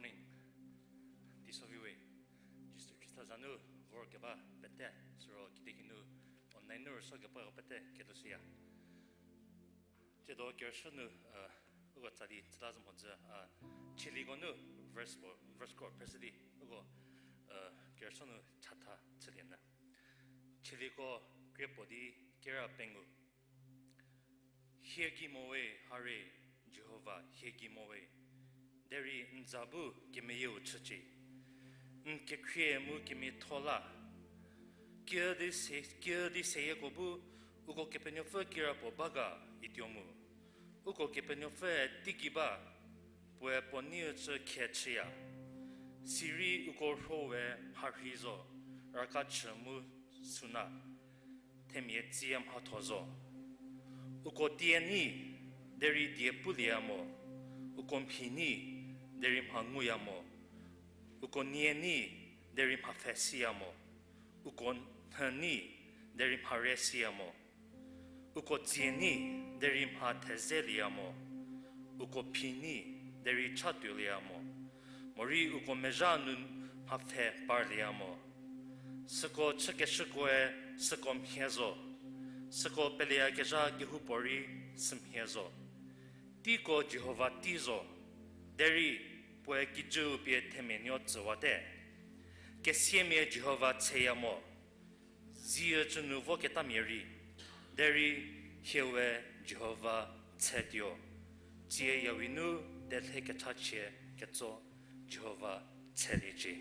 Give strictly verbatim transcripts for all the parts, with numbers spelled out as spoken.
Morning. Teiso vi we, Jisu Khrista za nu vorkeba pete, siro kitiekinu online nu rüsuo kepako pete kelushüya. Tsiedo kerüsuo nu, uko tsali chüta zü mhodzü, Chiliko nu verse puo, verse kro phreshü di, uko kerüsuo nu chatha chülie nyü. Chiliko krie puo di kera pengou. Hie gei mo we, hare, Jihova, hie gei mo we. Derei n za bu kemeyieu chücie. N kekhrie mu kemiatho la. Kiüdi se, kiüdi seyieko bu, uko Kepenuopfü kirapuo ba ga ituo mu. Uko Kepenuopfüe teigei ba, puoe puo neiu cü khe chüya. Sirei uko rhowe mharhi zo, raka chü mu süna, themia tsie mhatho zo. Uko tie nyi, derei die pulieya mo. Uko mhi nyi, derei mha nguya mo. Uko nie nyi, derei mha pfhe siya mo. Uko nhü nyi, derei mha re siya mo. Uko tsie nyi, derei mha thezelieya mo. Uko phi nyi, derei chatuolieya mo. Morei uko mezha nu mha pfhe parlieya mo. Süko chükeshükoe süko mhie zo. Süko peleyakezha kehoupuorei sümhie zo. Teiko Jihova tei zo, derei puoe kijüu pie themia nuo tsüwate. Kesiamia Jihova tseya mo, ziecü nu voketamia rei, derei hie we Jihova tsetuo. Tsie yawi nu telhe kechachie ketso Jihova tseliecie.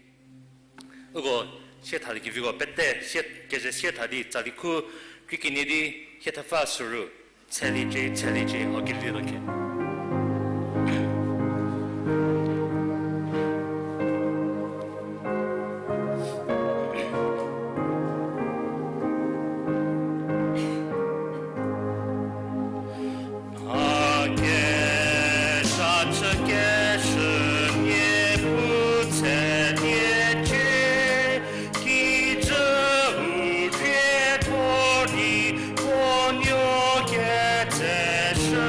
Uko sie thalie keviko pete sie keze sie tha di tsali khu krie kenie di hie thepfü süru tseliecie, tseliecie, o kelielietuo khe. A kesha chükeshü nie puo tseliecie, kijüu khrietho di puo nuo ketseshü.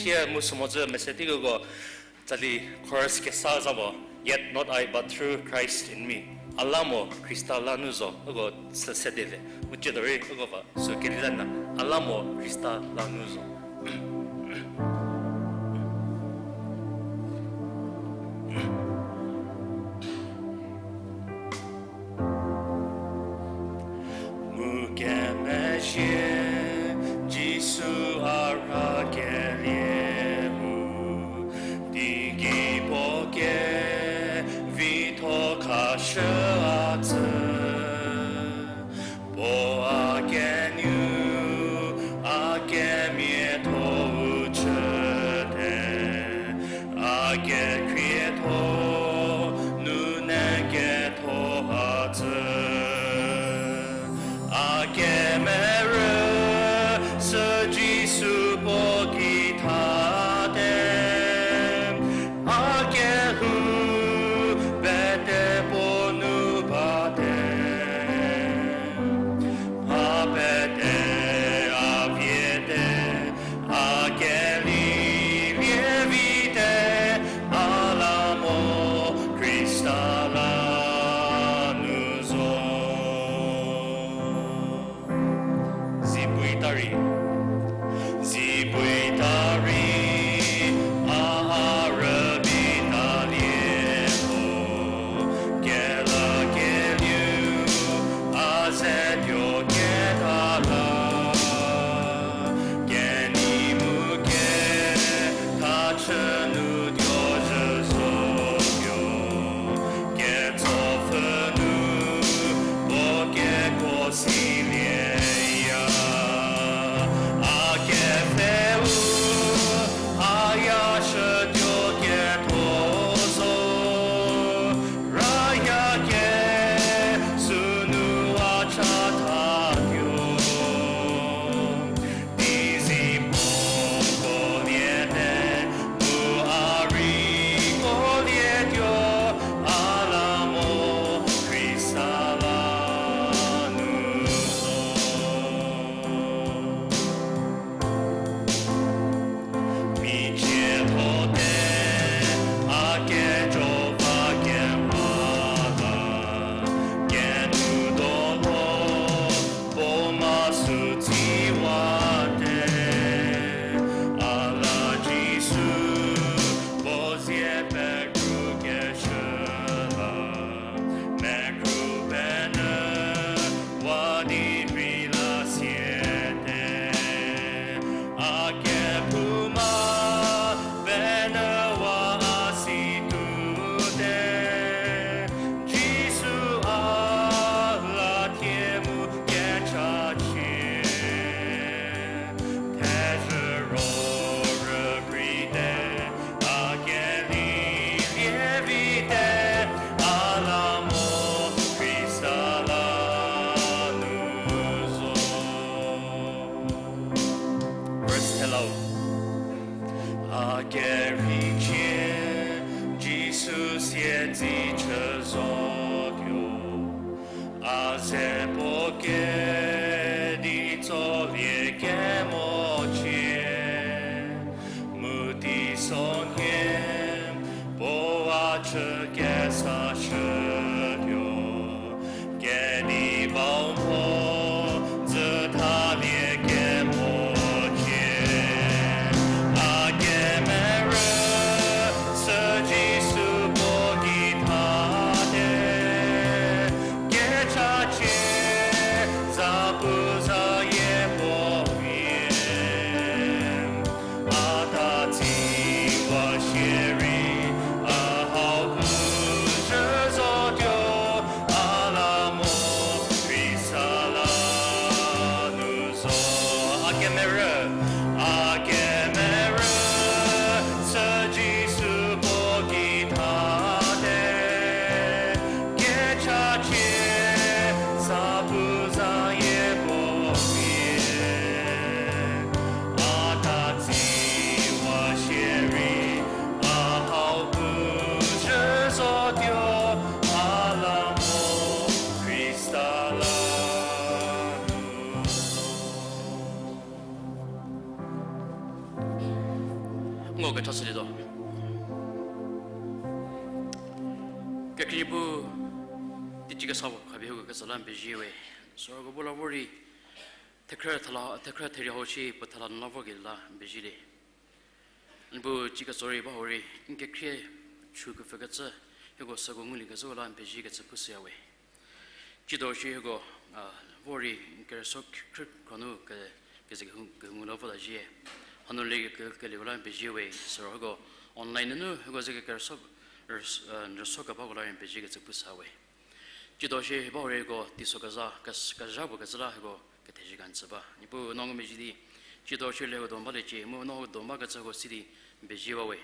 Kie mu sü mhodzü mese teiko tsali chorus kesa za mo, Yet not I, but through Christ in me. A la mo Khrista la nu zo, uko sü sedelie. Mu ciedo rei uko va sü keliza na, a la mo Khrista la nu zo. Mu kemezhie Jisu a rhakelie mu, teigei puo kevitho khashü a tsü. Puo a kenuo, a kemiatho-u chüte, a kekhrietho nune ketho a tsü. A kemerü sü Jisu puo ki thate, a kelhou pete puo nu bate. Mha pete a viete, a kelilie vite, a la mo Khrista la nu zo. Zipui ta rei, zipui ta rei, a, a rübei talie ho, kelakelieu a ze tuo keta la, kenei mu kethachü nu tuo zhü zotuo, ketsopfhü nu puo kekuo silieya. A kepfheu a yashütuo ketho zo, raya ke sünu a chathatuo. Dizi puo kuoliete, mu a rei kuolietuo, a la mo Khrista la nu zo. Michie thote, a kejo va kemha la, kenuo do ho, puo ma sü tsiwate, a la Jisu, puo zie pekru keshü la, mekru penyü wa di rei la siete, a kephouma penyü wa a si tute, Jisu a la thie mu kechachie. Thezhü ro rükrite, a kelilie vite, a la mo Khrista la nu zo. Verse thela-u. A kerheicie Jisu siedze chü zotuo, a ze puo kedi tsolie kemochie, mu teisonhie puo a chü kesashütuo, kedi bau mho dzüthalie kemochie. A kemerü sü Jisu puo ki thate, kechachie zapu zayie puo vie. A ta tsiwa shierei, a hau bu Ngo kechashülietuo. Kekhrie Niepuu, teicie kesa khapie hieko ketsü la n pezie we. Sürako bu la vor rei, thekhrü thela, thekhrü therie hau shi puo thela nu la vorkelie la n pezielie. Niepuu, tsie ketso rei ba hau rei, n kekhrie chü kepfükecü, hieko süko nguliekecü la n pezie kecü pushüya we. Tsiedo shi hieko, a, vor rei n kerüsuo khrü khro nu ke, keze kehou, kehou la vota zhie. Hanu le ke, ke, kelieko la n pezie we, süro hieko online nunu hieko ze ke kerüsuo, rüs-, a, n rüsuo kebako la rei n pezie kecü pushü we. Tsiedo shi ba hau rei hieko teiso keza, kez-, kezha puo kecü la hieko kethezie kenjü ba. Niepuu no ngumezhie di, tsiedo shi le hieko do n baliecie, mu no hieko do n bakecü hieko si di n pezie ba we.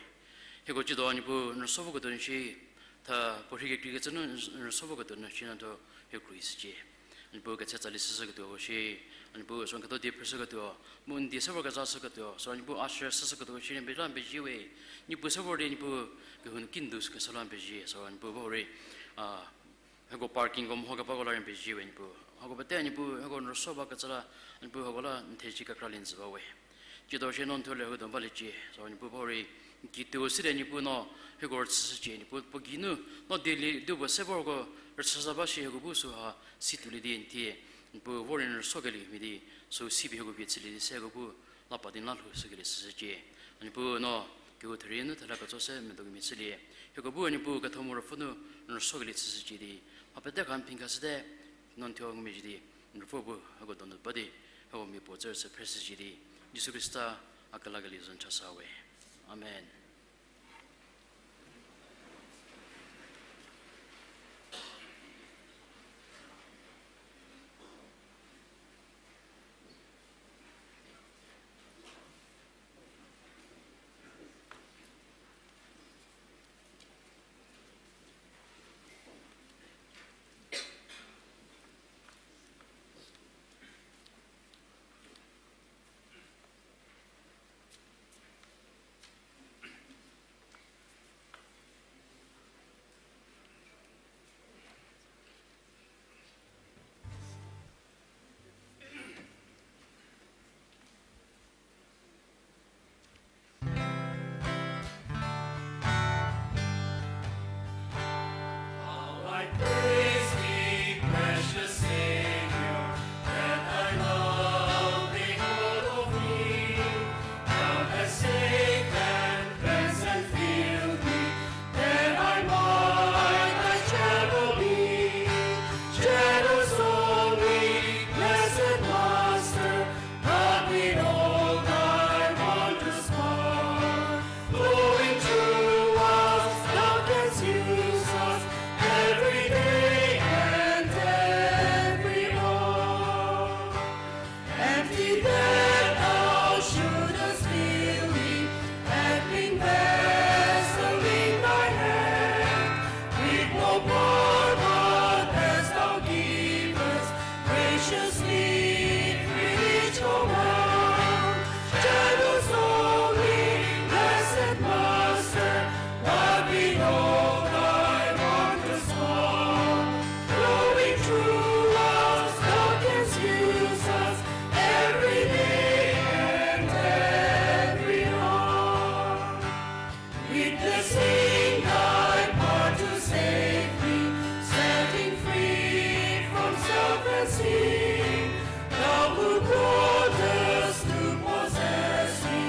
Hieko tsiedo Niepuu n rüsuo voketuo nu shi, tha puorhi kekreikecü nu n rüsuo voketuo nu shi no thuo hieko khruohishücie. Niepuu ketse tsali shüshüketuo shi, Niepuu sü ketho die phrüshüketuo, mu n die se vor kezashüketuo, sü Niepuu usher shüshüketuo shi n pie la n pezie we. Niepuu se vor di Niepuu kehou nu kindu sü kesa la n pezie, sü Niepuu ba hau rei, a, hieko parkingko mho kebako la rei n pezie we Niepuu. Hako pete Niepuu hieko n rüsuo bakecü la, Niepuu hako la n thezie kekralie njü ba we. Tsiedo shi no n thuo le hieko do n baliecie, sü Niepuu ba hau rei n kituo silie Niepuu no hieko rüchüshücie Niepuu puo geinu, no dieli di puo se vorko rüchüza ba shi hieko bu süha si tuolie di n thie, Niepuu vor rei n rüsuokelie mhie di, sü si pie hieko vie chülie di se hieko bu la pa di n la lhoushükelie shüshücie. Niepuu no kehou therie nu thela ketso se medo kemhie chülie. Hieko bu Niepuu ketho mu ruopfü nu n rüsuokelie chüshücie di, mha pete kha n phi khashüte, no n thuo ngumezhie di, n ruopfü bu hieko donu ba di, hieko mia puo tsü rüchü phreshücie di, Jisu Khrista a kelakelie za n chashü we. Amen. How I praise thee, precious Savior, that thy love may all of me. Thou hast saved and cleansed and filled me, that I might thy shadow be. Shadows only, blessed Master, but behold thy wondrous power, flowing through us, thou canst use us every day and every hour. Empty that thou shouldest fill me, and clean vessel in thy hand, with no power but as thou givest, graciously with each command. Shadows only, blessed Master, but behold thy wondrous power, flowing through us, thou canst use us every day and every hour. Witnessing thy power to save me, setting free from self and sin, thou who broughtest to possess me,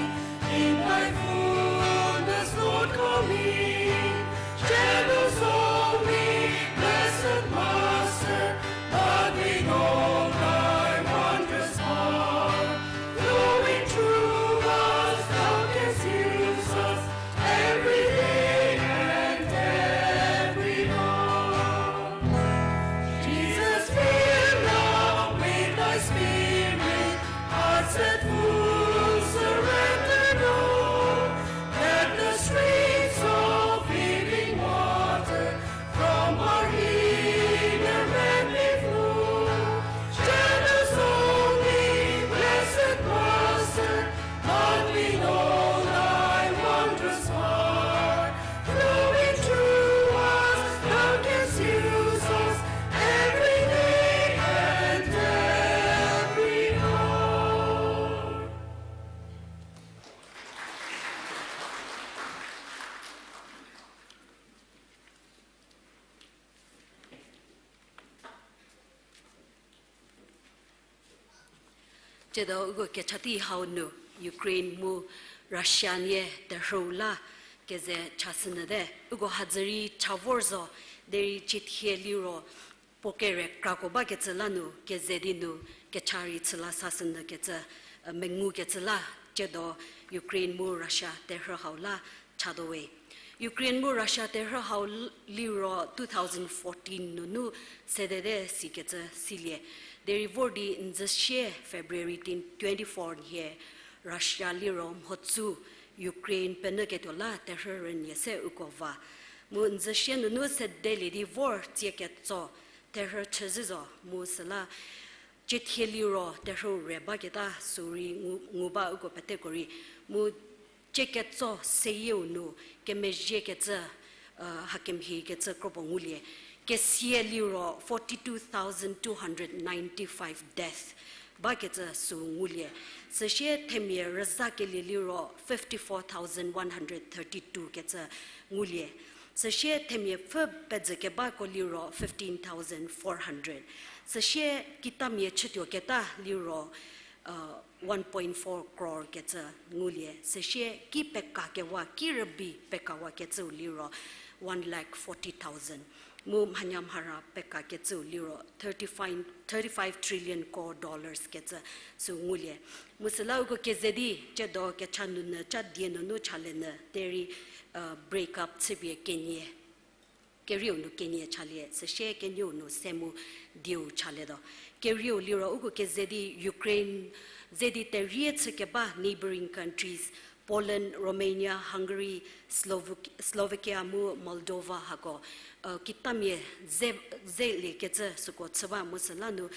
in thy fullness, Lord, come in. Shadows only, blessed Master, but behold thy wondrous power, flowing through us, thou canst use us every day and every hour. Jesus, fill now with thy Spirit, hearts at full surrender, Lord. Let the streams of Tsiedo uko kecha tei hau nu Ukraine mu Russia nie terhüu la keze chashünyüte. Uko hadzü rei cha vor zo, derei ciethie liro puo kere krako bakecü la nu keze di nu kecha rei chü la sashünyükecü, e, mengukecü la tsiedo Ukraine mu Russia terhü hau la chatuo we. Ukraine mu Russia terhü hau l-, liro two thousand fourteen nunu sedete sikecü silie. Derei vor di n dzüsie February tin, twenty-four nhie Russia liro mhodzü Ukraine penyüketuo la terhü rünie se uko va. Mu n dzüsie nunu sedelie di vor tsie ketso terhü chüzhü zo mu süla ciethie liro terhüu re baketa sü rei ngu, ngu ba uko peteko rei. Mu tsie ketso seyieu nu kemezhiekecü, e, hakemhiekecü kropuo ngulie. Kesia liro forty-two thousand two hundred ninety-five death bakecü sü ngulie. Süsie themia rüzakelie liro fifty-four thousand one hundred thirty-two kecü ngulie. Süsie themia pfü pezükebako liro fifteen thousand four hundred. Süsie kitamia chütuoketa liro, e, one point four crore kecü ngulie. Süsie ki pekakewa, ki rübei pekawakecüu liro one lakh forty thousand. Mu mhanyamhara pekakecüu liro thirty-five, thirty-five trillion ko dollars kecü sü ngulie. Mu süla uko keze di tsiedo kecha nunyü cha die nunu chalenyü derei, e, break up chüpie kenie, kerieu nu kenie chalie, süsie kenieu nu se mu dieu chalietuo. Kerieu liro uko keze di Ukraine ze di terie chükeba neighboring countries, Poland, Romania, Hungary, Slovak-, Slovakia mu Moldova hako, e, kitamia ze, zeliekecü süko chü ba mu süla nu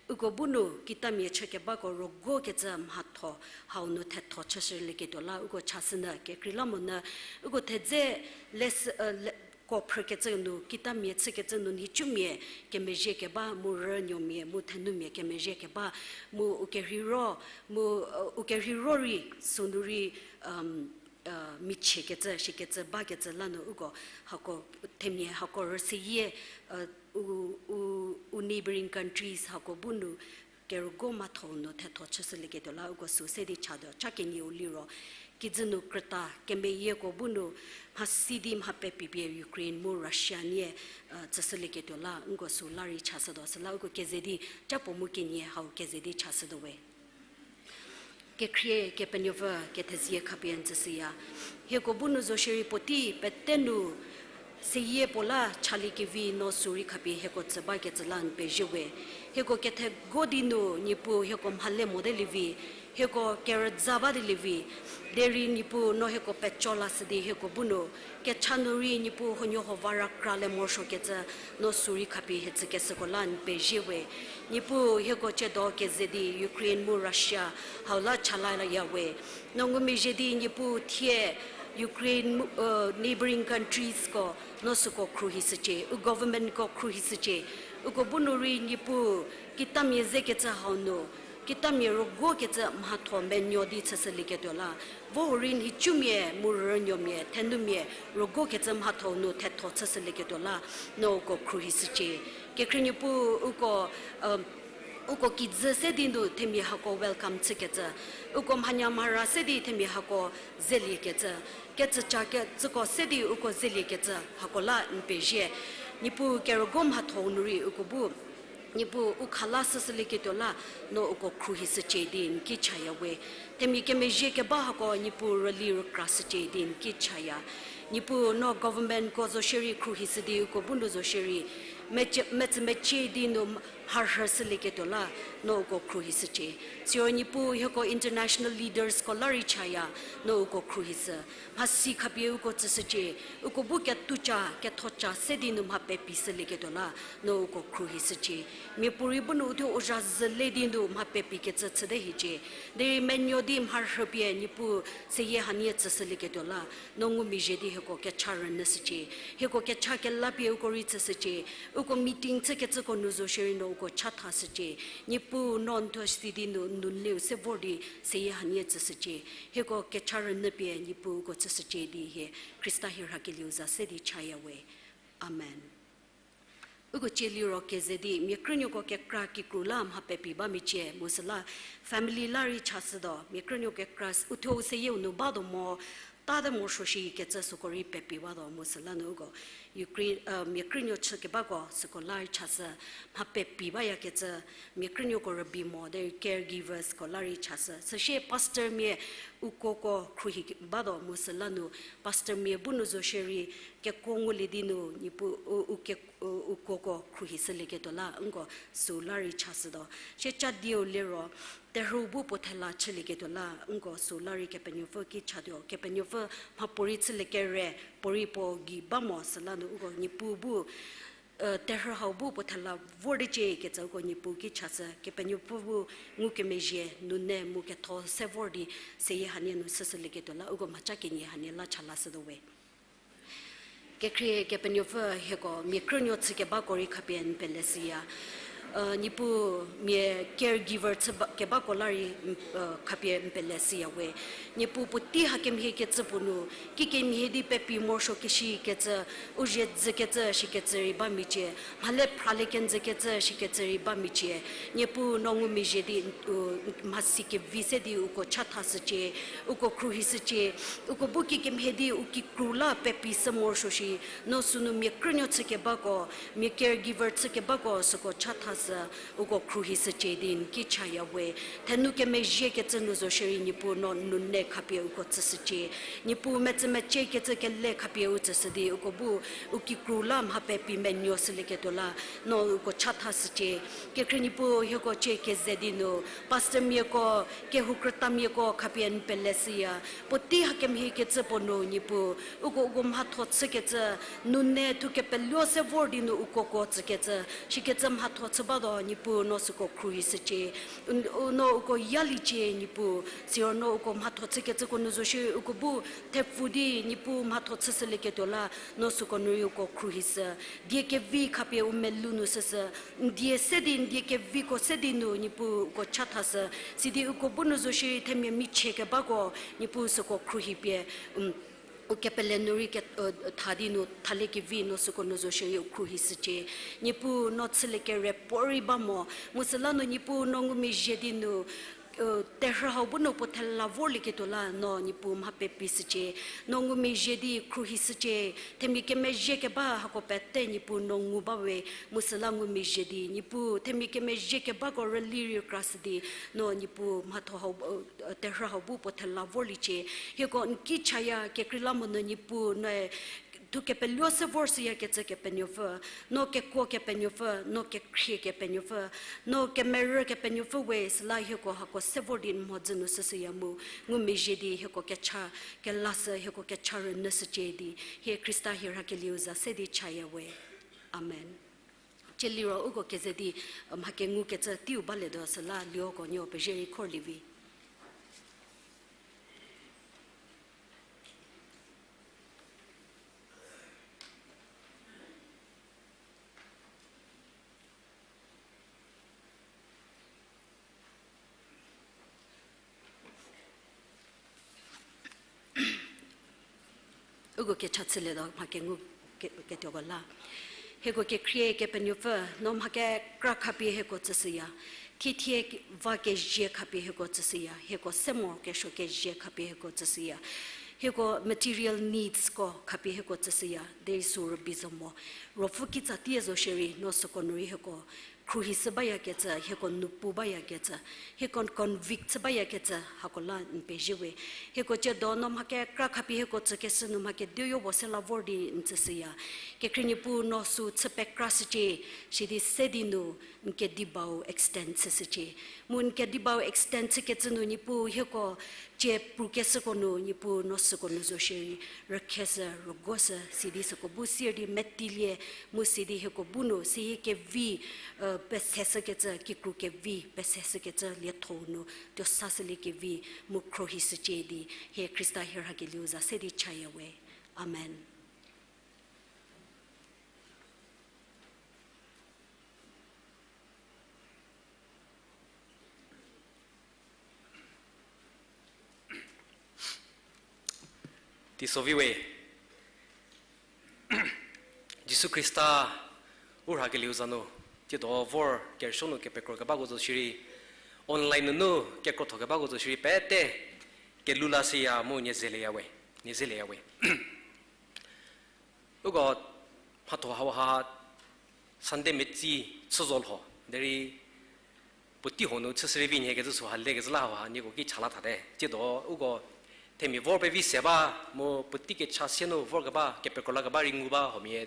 uko bu nu kitamia chükebako rüguokecü mhatho hau nu thetho chüshülieketuo la uko chashünyü. Kekreilamonyü uko thedze le, e, le, ko phrükecü nu kitamia chükecü nu nhicumia kemezhie keba mu rünuomia mu thenumia kemezhie keba mu u kerheiro, mu, e, u kerheiro rei sünu rei, um, e, michiekecü shikecü bakecü la nu uko hako themia hako rüseyie, e, u, u, u neighboring countries hako bu nu kerüguo mhatho nu thetho chüshülieketuo la uko sü se di chatuo. Cha kenieu liro kijü nu krüta kemeyieko bu nu mhasi di mha pepipie Ukraine mu Russia nie, e, tsüshülieketuo la uko sü la rei chashütuo. Süla uko keze di cha puo mu kenie hau keze di chashütuo we. Kekhrie Kepenuopfü kethezie khapie n tsüshüya. Hieko bu nu zo shierei puotei pete nu seyie puo la chaliekevi no sü rei khapie hieko tsü bakecü la n pezie we. Hieko kethego di nu Niepuu hieko mhale mote lievi, hieko kerüza bate lievi, derei Niepuu no hieko peco lashü di hieko bu nu kecha nu rei Niepuu huonuohuo va ra krale morosuokecü no sü rei khapie hie tsükeshüko la n pezie we. Niepuu hieko tsiedo keze di Ukraine mu Russia hau la cha laya we. No ngumezhie di Niepuu thie Ukraine mu, e, neighboring countries ko no süko khruohishücie, u government ko khruohishücie. Uko bu nu rei Niepuu kitamia zekecü hau nu kitamia rüguokecü mhatho menuo di chüshülieketuo la, vo hurei nhicumia mu rünuomia thenumia rüguokecü mhatho nu thetho chüshülieketuo la no uko khruohishücie. Kekhrie Niepuu uko, e, uko kijü se di nu themia hako welcome chükecü, uko mhanyamhara se di themia hako zeliekecü, kecüca kecüko se di uko zeliekecü hako la n pezie. Niepuu kerüguo mhatho nu rei uko bu Niepuu u khala shüshülieketuo la no uko khruohishücie di n ki chaya we. Themia kemezhie keba hako Niepuu rüli rükrashücie di n ki chaya. Niepuu no government ko zo shierei khruohishü di uko bu nu zo shierei metsü, metsümecie di nu mharhüshülieketuo la no uko khruohishücie. Siro Niepuu hieko international leaders ko la rei chaya, no uko khruohishü. Mhasi khapie uko tsüshücie, uko bu ketouca kethoca se di nu mha pepishülieketuo la no uko khruohishücie. Miapuorei bu nu uthuo u zha zhü le di nu mha pepikecü chüte hiecie. Derei menuo di mharhüpie Niepuu seyie hanie tsüshülieketuo la no ngumezhie di hieko kecha rünyüshücie. Hieko kecha kelapie uko rei tsüshücie. Uko meeting chükecüko nu zo shierei no uko chathashücie. Niepuu no n thuo si di nu n nuonuo se vor di seyie hanie tsüshücie. Hieko kecha rünyüpie Niepuu uko tsüshücie di hie Khrista hie rhakelieu za se di chaya we. Amen. Uko cie liro keze di mia krünuoko kekra kikru la mha pepi ba mecie mu süla family la rei chashütuo, mia krünuo kekra s-, uthuo u seyieu nu batuo mo, tata morosuo shikecü süko rei pepi batuo mu süla nu uko, Ukra-, mia krünuo chü kebako süko la rei chashü, mha pepi bayakecü, mia krünuoko rübei mo derei caregiversko la rei chashü. Süsie pastormia ukoko khruohi batuo mu süla nu, pastormia bu nu zo shierei kekuo ngulie di nu, Niepuu, u, u ke, u, ukoko khruohi shülieketuo la nko süu la rei chashütuo. Sie cha dieu liro, terhü bu puo thela chülieketuo la nko süu la rei Kepenuopfü ki chatuo. Kepenuopfü mhapuorei chülie kere, puorei puo gei ba mo süla nu uko Niepuu bu, terhü hau bu puo thela vor di cie kecü uko Niepuu ki chashü. Kepenuopfü bu ngukemezhie, nunu mu ketho se vor di seyie hanie nu shüshülieketuo la uko mhacha kenie hanie la cha lashütuo we. Kekhrie Kepenuopfü hieko mia krünuo chü kebako rei khapie n pele shüya. Niepuu mia caregiver chü ba, kebako la rei, khapie n pele shüya we. Niepuu puotei hakemhie kecü puo nu, kikemhie di pepi morosuo keshi kecü, u zhie dzü kecü shikecü rei ba mecie, mhale phralie kenjü kecü shikecü rei ba mecie. Niepuu no ngumezhie di, mhasi kevi se di uko chathashücie, uko khruohishücie, uko bu kikemhie di u kikru la pepi shü morosuo shi, no sünu mia krünuo chü kebako, mia caregiver chü kebako süko chathashü, uko khruohishücie di n ki chaya we. Thenou kemezhie kecü nu zo shierei Niepuu no nunu khapie uko tsüshücie. Niepuu metsümecie kecü kele khapie u tsüshü di uko bu u kikru la mha pepi menuo shülieketuo la no uko chathashücie. Kekhrie Niepuu hieko cie keze di nu, pastormiako, kehou krütamiako khapie n pele shüya. Puotei hakemhie kecü puo nu Niepuu, uko uko mhatho chükecü, nunu thu kepeluo se vor di nu ukoko tsükecü, shikecü mhatho chü batuo Niepuu no süko khruohishücie. No uko yaliecie Niepuu, siro no uko mhatho chükecüko nu zo shierei uko bu thepfu di Niepuu mhatho chüshülieketuo la no süko nu rei uko khruohishü. Die kevi khapie u melou nu shüshü, n die se di, n die keviko se di nu Niepuu uko chathashü, sidi uko bu nu zo shierei themia michie kebako Niepuu süko khruohi pie, u kepele nu rei ke, tha di nu thalie kevi no süko nu zo shierei u khruohishücie. Niepuu no chülie kere puorei ba mo, mu süla nu Niepuu no ngumezhie di nu, terhü hau bu nu puo thela vorlieketuo la no Niepuu mha pepishücie. No ngumezhie di khruohishücie, themia kemezhie keba hako pete Niepuu no ngu ba we, mu süla ngumezhie di Niepuu themia kemezhie kebako rüli rei krashü di no Niepuu mhatho hau, terhü hau bu puo thela vorliecie. Hieko n ki chaya kekreilamonyü Niepuu noe thu kepeluo se vor shüyakecü Kepenuopfü, no kekuo Kepenuopfü, no kekhrie Kepenuopfü, no kemerü Kepenuopfü we süla hieko hako se vor di n mhodzü nu shüshüya mu, ngumezhie di hieko kecha kelashü, hieko kecha rünyüshücie di, hie Khrista hie rhakelieu za se di chaya we. Amen. Cie liro uko keze di, mha kengukecü teiu balietuo süla lioko nieo pezhie rei khorlie vi. Uko kecha chülietuo mha kengu ke, ketuoko la. Hieko kekhrie Kepenuopfü, no mha kekra khapie hieko tsüshüya. Thiethie va kezie khapie hieko tsüshüya. Hieko se morokesuo kezie khapie hieko tsüshüya. Hieko material needsko khapie hieko tsüshüya. Derei sü rübei zo mo. Ruopfü kitsa tie zo shierei no süko nu rei hieko khruohishü bayakecü, hieko nupu bayakecü, hieko convict chü bayakecü hako la n pezie we. Hieko tsiedo no mha kekra khapie hieko tsükeshü nu mha kediyo puo se la vor di n tsüshüya. Kekhrie Niepuu no sü chü pekrashücie, sidi se di nu n kedibau extend chüshücie. Mu n kedibau extend chükecü nu Niepuu hieko cie prukeshüko nu Niepuu no süko nu zo shierei rükheshü, rügoshü, sidi süko bu sier di metilie, mu sidi hieko bu nu seyie kevi, peseshükecü, kikru kevi peseshükecü lietho nu tuosashülie kevi, mu khruohishücie di, hie Khrista hie rhakelieu za se di chaya we. Amen. Teiso vi we. Jisu Khrista U rhakelieu za nu, tsiedo vor kerüsuo nu kepekro kebako zo shierei, online nunu kekrotho kebako zo shierei pete kelula shüya mu nie zeleya we, nie zeleya we. Uko mhatho hauha Sunday metsi chü zo lho, derei puotei huo nu chüshü rei vi nhie kecü süha lekecü la hauha nieko ki cha la thate. Tsiedo uko themia vor pevi se ba, mu puotei kecha sie nu vor keba, kepekro la keba rei ngu ba, huomia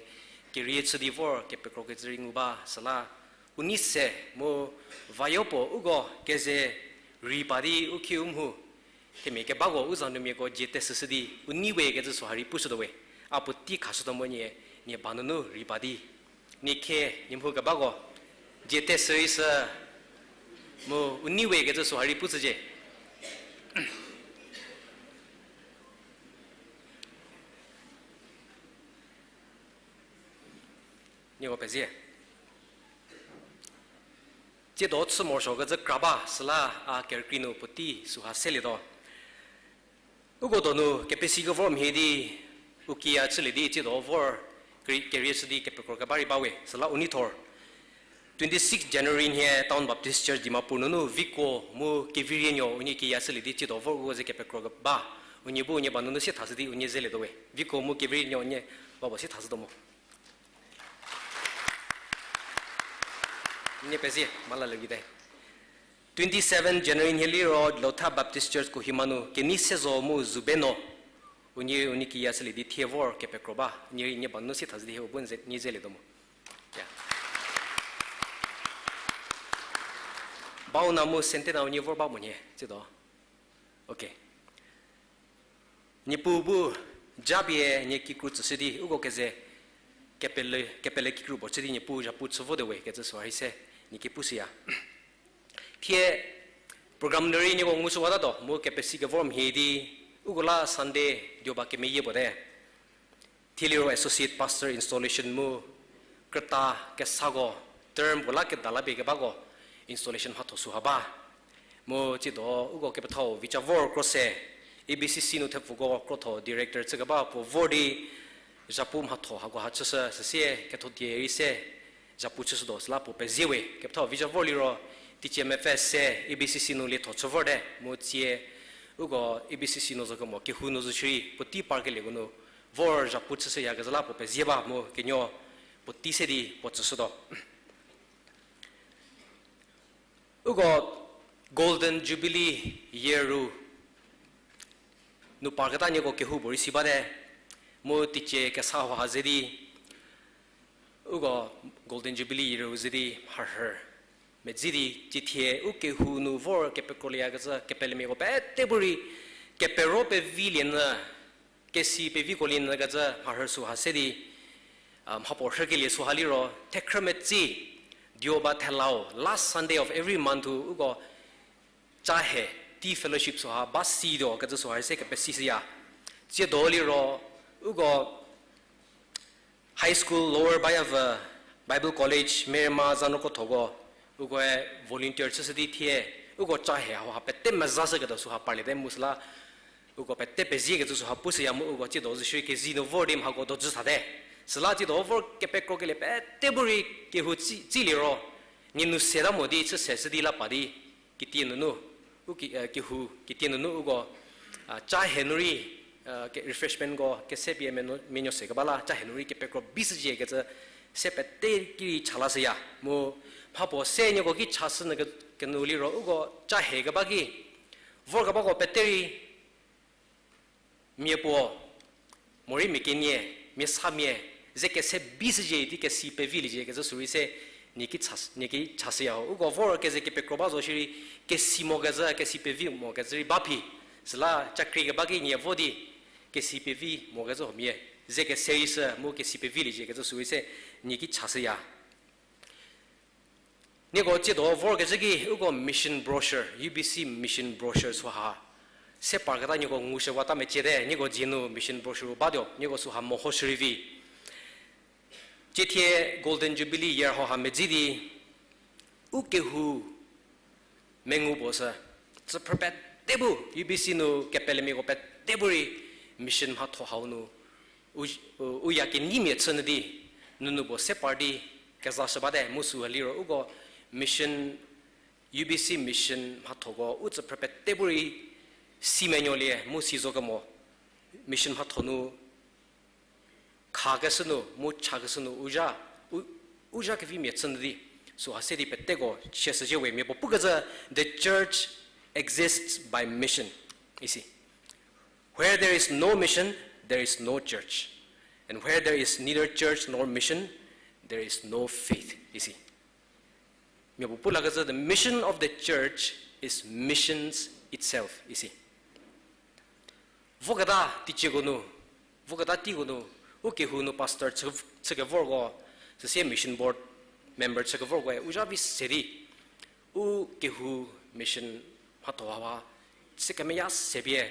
kerie chü di vor kepekro kecü rei ngu ba, süla u nei se mu vayo puo uko keze rei pa di u khieu mhu themia kebako u zanumiako dzie tesüshü di u nei we kecü süha rei pushütuo we. A puotei khashütuo mo nie, nie ba nunu rei pa di. Nie khe, nie mhu kebako dzie tesü rei sü mu u nei we kecü süha rei pushücie. Nieko pezie. Tsiedo chü morosuo kecü kra ba süla a kerükrie nu puotei süha selietuo. Uko donu kepesi kevor mhie di u kiya chülie di tsiedo vor keri-, kerie chü di kepekro keba rei ba we, süla u nei thor. Twenty-six January nhie Town Baptist Church Dimapur nunu viko mu kevirienuo unie kiya chülie di tsiedo vor uko ze kepekro keba. Unie bu unie ba nunu sie thashü di unie zelietuo we. Viko mu kevirienuo unie ba puo sie thashütuo mo. Nie pezie, mala levite. Twenty-seven January nhie liro Lotha Baptist Church Kohima nu kenei se zo mu zubeno unie unie kiya chülie di thie vor kepekro ba, nie rei nie ba nu sie thashü di hie u bu nie zelietuo mo. Bauna mu Sentena unie vor ba mo nhie, tsiedo. Okay. Niepuu bu japie nie kikru tsüshü di uko keze kepele, kepele kikru puo chü di Niepuu zhapu chü votuo we kecü süha rei se nie ki pushüya. Thie program nu rei nieko ngushüwatatuo mu kepesi kevor mhie di uko la Sunday dioba kemeyie puo te. Thie liro associate pastor installation mu krüta kesako term puo la keda la pie kebako installation mhatho süha ba. Mu tsiedo uko kepethau Vicha vor kro se, A B C C nu thepfuko krotho director chü keba puo vor di zhapu mhatho hakoha chüshü süsie ketho die rei se zhapu chüshütuo süla puo pezie we. Kepethau Vicha vor liro teicie mepfü se A B C C nu lietho chü vorte mu tsie uko A B C C nu zo kemo kehou nu zo shierei puotei parkelieko nu vor zhapu chüshüyakezha la puo pezie ba mu kenuo puotei se di puo tsüshütuo. Uko Golden Jubilee year ru nu parketa nieko kehoupuorei si bate, mu teicie kesa hauha ze di uko Golden Jubilee year ru ze di mharhü medzi di, cithie u kehou nu vor kepekro lieyakecü kepelemiako pete bu rei kepero pevilie nyü, kesi peviko lie nyükecü mharhü süha se di, mhapuo rhükelie süha liro thekhrü metsi, dioba thelau, last Sunday of every month u uko ca he, tea fellowship süha ba situo kecü süha rei se kepesishüya. Tsiedo liro uko High School Lower Bayavü Bible College Merema Zanuokothoko, ukoe volunteer chüshü di thie uko ca he hauha pete mezashüketuo süha parliete mu süla uko pete peziekecü süha pushüya mu uko tsiedo zo shierei kezi nu vor di mhako dojü thate. Süla tsiedo vor kepekrokelie pete bu rei kehou tsi, tsiliro, nie nu seta mo di chü se shü di la pa di, kitie nunu, u ki, kehou kitie nunu uko ca he nu rei, ke, refreshmentko kese pie menuo se keba la ca he nu rei kepekro bishücie kecü se pete ki rei cha lashüya mu mhapuo se nieko ki chashünyü ke, kenu liro uko ca he keba ki vorkebako pete rei mia puo, morei mia kenie, mia samia, ze kese bishücie di kesi peviliecie kecü sürei se nie ki cha, nie ki chashüya ho. Uko vor keze kepekro ba zo shierei kesi mokecü, kesi pevi mokecü rei ba phi. Süla cakri keba ki nie vo di kesi pevi mokecü huomia ze kese rei shü mu kesi peviliecie kecü sürei se nie ki chashüya. Nieko tsiedo vorkecü ki uko mission brochure, U B C mission brochure süha se parketa nieko ngushüwata meciete, nieko dzie nu mission brochure batuo, nieko süha mehoshü rei vi. Ciethie Golden Jubilee year hauha medzi di u kehou mengu puo sü, tsüphrü pete bu, U B C nu kepelemiako pete bu rei mission mhatho hau nu u, u, u ya kenyimia chünyü di, nunu puo se par di, kezashü bate mu süha liro uko mission, U B C mission mhathoko u tsüphrü pete bu rei si menuolie mu si zo kemo mission mhatho nu khakeshü nu mu chakeshü nu u zha, u, u zha kevimia chü nyü di, süha se di peteko chieshüzhie we mia puo pukecü, the church exists by mission, isi. Where there is no mission, there is no church. And where there is neither church nor mission, there is no faith, isi. Mia puo pu lakecü, the mission of the church is missions itself, isi. Voketa teicieko nu, voketa teiko nu, u kehou nu pastor chü, chükevorko, süsie mission board member chükevorkoe u zha vi se di, u kehou mission mhatho haha chü kemeya se pie,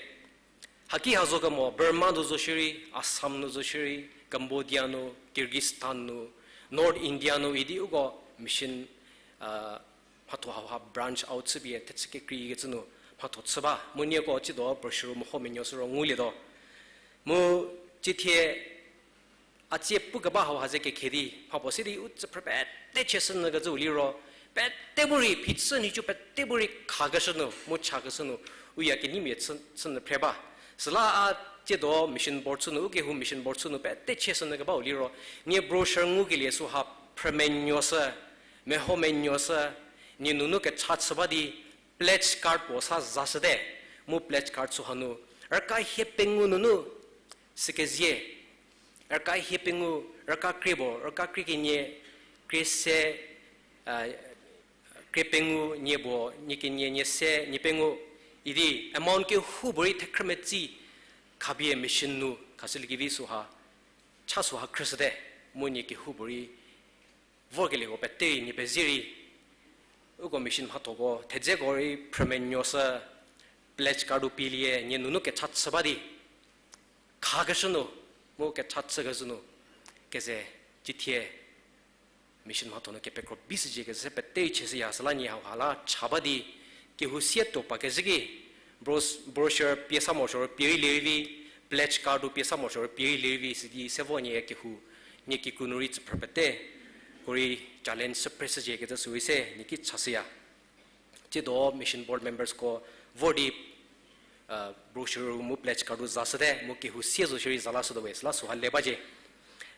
haki ha zo kemo Burma nu zo shierei, Assam nu zo shierei, Cambodia nu, Kyrgyzstan nu, North India nu idi uko mission mhatho hauha branch out chüpie thechü kekreikecü nu mhatho chü ba mu nieko tsiedo brochure meho menuo sü ro ngulietuo. Mu tsiethie a tsie pukeba hauha ze kekhe di mhapuo se di u tsüphrü pete chieshü nyükecüu liro, pete bu rei phichü nhicu pete bu rei khakeshü nu mu chakeshü nu u ya keneimia chü, chü nyü phre ba. Süla a tsiedo mission board chü nu, u kehou mission board chü nu pete chieshü nyükebau liro, nie brochure ngukelie süha phrümenuoshü, meho menuoshü, nie nunu kecha chü ba di pledge card puo sa zashüte, mu pledge card süha nu, rüka hie pengou nunu, sükezie, rüka hie pengou, rüka krie puo, rüka krie kenie, krie se, krie pengou nie puo, nie kenie, nie se, nie pengou, idi amount kehoupuorei thekhrü metsi khapie mission nu khashüliekevi süha, cha süha khrüshüte, mu nie kehoupuorei vorkelieko pete rei nie pezie rei, uko mission mhathoko thedzeko rei phrümenuoshü, pledge card u pielie, nie nunu kecha chü ba di khakeshü nu, mu kecha chükeshü nu, keze, cithie mission mhatho nu kepekro bishücie keze se pete rei chieshüya, süla nie hauha la cha ba di, kehou sie tuo pa kezhü ki, bro-, brochure pie sa morosuo ro pie rei lie rei vi, pledge card u pie sa morosuo ro pie rei lie rei vi, sidi se vo nie kehou, nie kikru nu rei tsüphrü pete ko rei challenge shüphreshücie kecü sürei se nie ki chashüya. Tsiedo mission board membersko vor di, brochure mu pledge card u zashüte, mu kehou sie zo shierei za lashütuo we, süla süha le bacie.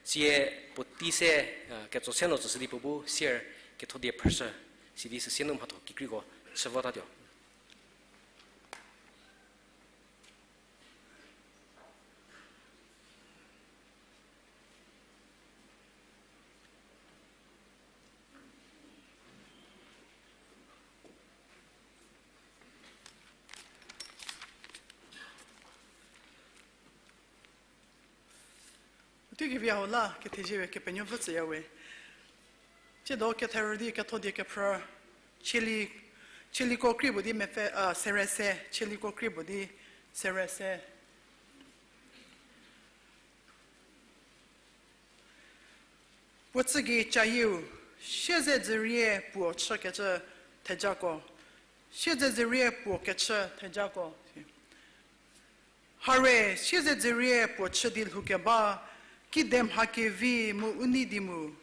Sie puotei se, ketso se no tsüshü di puo bu sier ketho die phrüshü, sidi süsie nu mhatho kikreiko chü votatuo. Puotei kevi hau la kethezie we Kepenuopfü tsüya we. Tsiedo ketherü di ketho die kephrü, cheli, cheliko krie puo di mepfü, a, sere se, cheliko krie puo di sere se. Puo tsü gei cayieu, siezedzürie puo chükecü thejako, siezedzürie puo kechü thejako. Hare, siezedzürie puo chü di lhoukeba, kide mha kevi mu u nei di mu.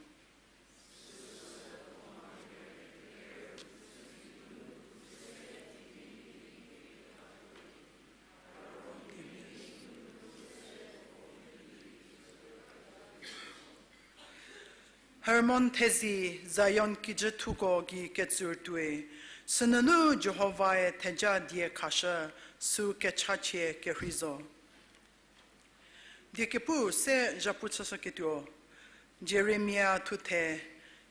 Hermon thezi, Zion kijüthuko gei ketsur tuoi, sünunu Jihovae theja die khashü, sü kechachie kerhei zo. Die kepu se zhapu chüshüketuo, Jeremia thuthe,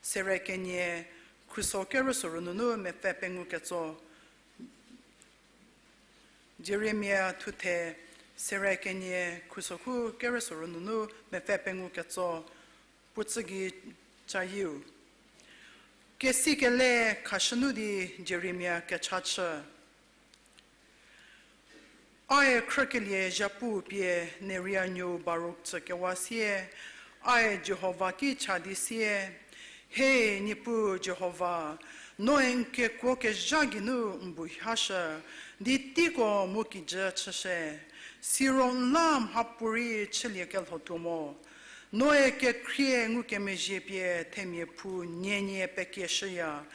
sere kenie, khuso kerüsuo ro nunu mepfü pengou ketso. Jeremia thuthe, sere kenie, khuso khu kerüsuo ro nunu mepfü pengou ketso, puo tsü gei cayieu. Kesikele khashünu di Jeremia kecha chü. Ae khrükelie zhapu pie Neria nuou Baruk tsükewa sie, ae Jihova ki cha di sie, He, Niepuu Jihova, noe n kekuo kezha geinu n bu hashü, di teiko mu kijü chüshie, siro n la mhapuorei chüliekelho tuo mo. Noe kekhrie ngukemezhie pie themia phu nienie pekieshüya,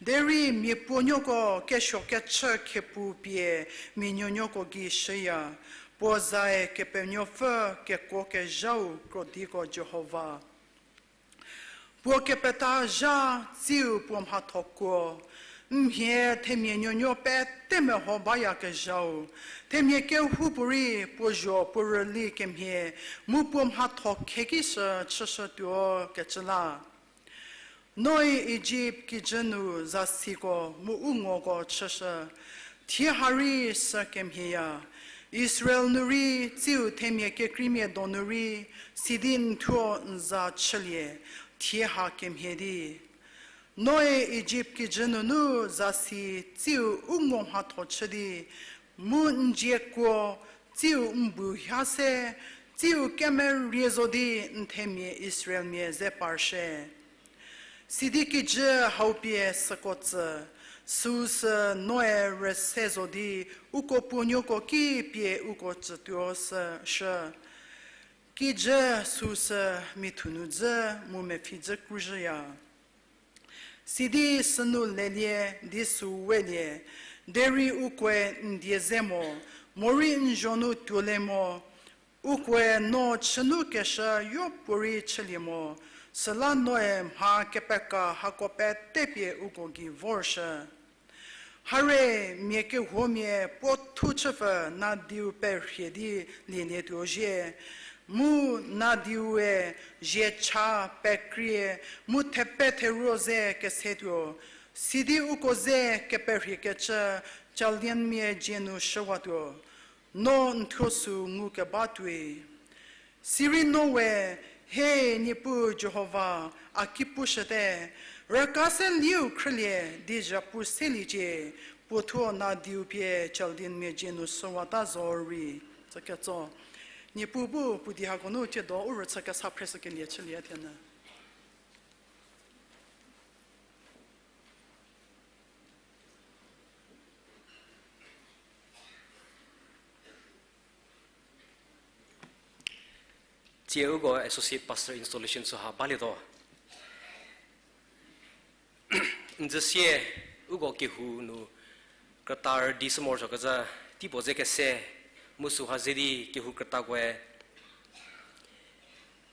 derei mia puonuoko kesuokechü khepu pie mia nuonuoko gei shüya, puo zae Kepenuopfü kekuokezhau krodiko Jihova. Puo kepetazha tsiu puo mhatho kuo, mhie themia nuonuo pete meho bayakezhau, themia kehoupuorei puo zho puo rüli kemhie, mu puo mhatho kheki shü chüshütuo kecü la. Noe Ijipt kijü nu zasiko mu u ngoko chüshü, thie ha rei sü kemhieya. Israel nu rei tsiu themia kekreimia donu rei, sidi n thuo n za chülie, thie ha kemhie di. Noe Ijipt kijü nunu zasi tsiu u ngo mhatho chü di, mu n dzie kuo tsiu n bu ha se, tsiu kemerie zo di n themia Israelmia ze parshie. Sidi kijü hau pie süko tsü, süu sü Noe rüse zo di uko puonuoko ki pie uko tsütuo shü. Kijü süu sü mithu nu dzü mu mepfhi dzü kruzhüya. Sidi sünu lelie di süu welie, derei ukoe n die ze mo, morei n zho nu tuolie mo, ukoe no chünukeshü yopuorei chülie mo, süla Noe mha kepeka hako pete pie uko gei vorshü. Harie, mia kehuomia puo thu chüpfü nadiu perhie di lielietuo zhie, mu nadiue zhie cha pekrie, mu thepe theruo ze kesetuo, sidi uko ze keperhiekecü Chaldeanmia dzie nu shüwatuo, no n thuo sü ngukeba tuoi. Sirei no we, he Niepuu Jihova, a ki pushüte, rüka se liu khrülie di zhapu seliecie, puo thuo nadiu pie Chaldeanmia dzie nu shüwata zorei. Tsüketso. Niepuu bu puo di hako nu thiedo u rüchü kesa phreshükelie chülie thienyü. Tsie uko associate pastor installation süha balietuo. N dzü sie uko kehou nu krüta rüdi sü morosuokecü, teipuo ze kese, mu süha ze di kehou krütakoe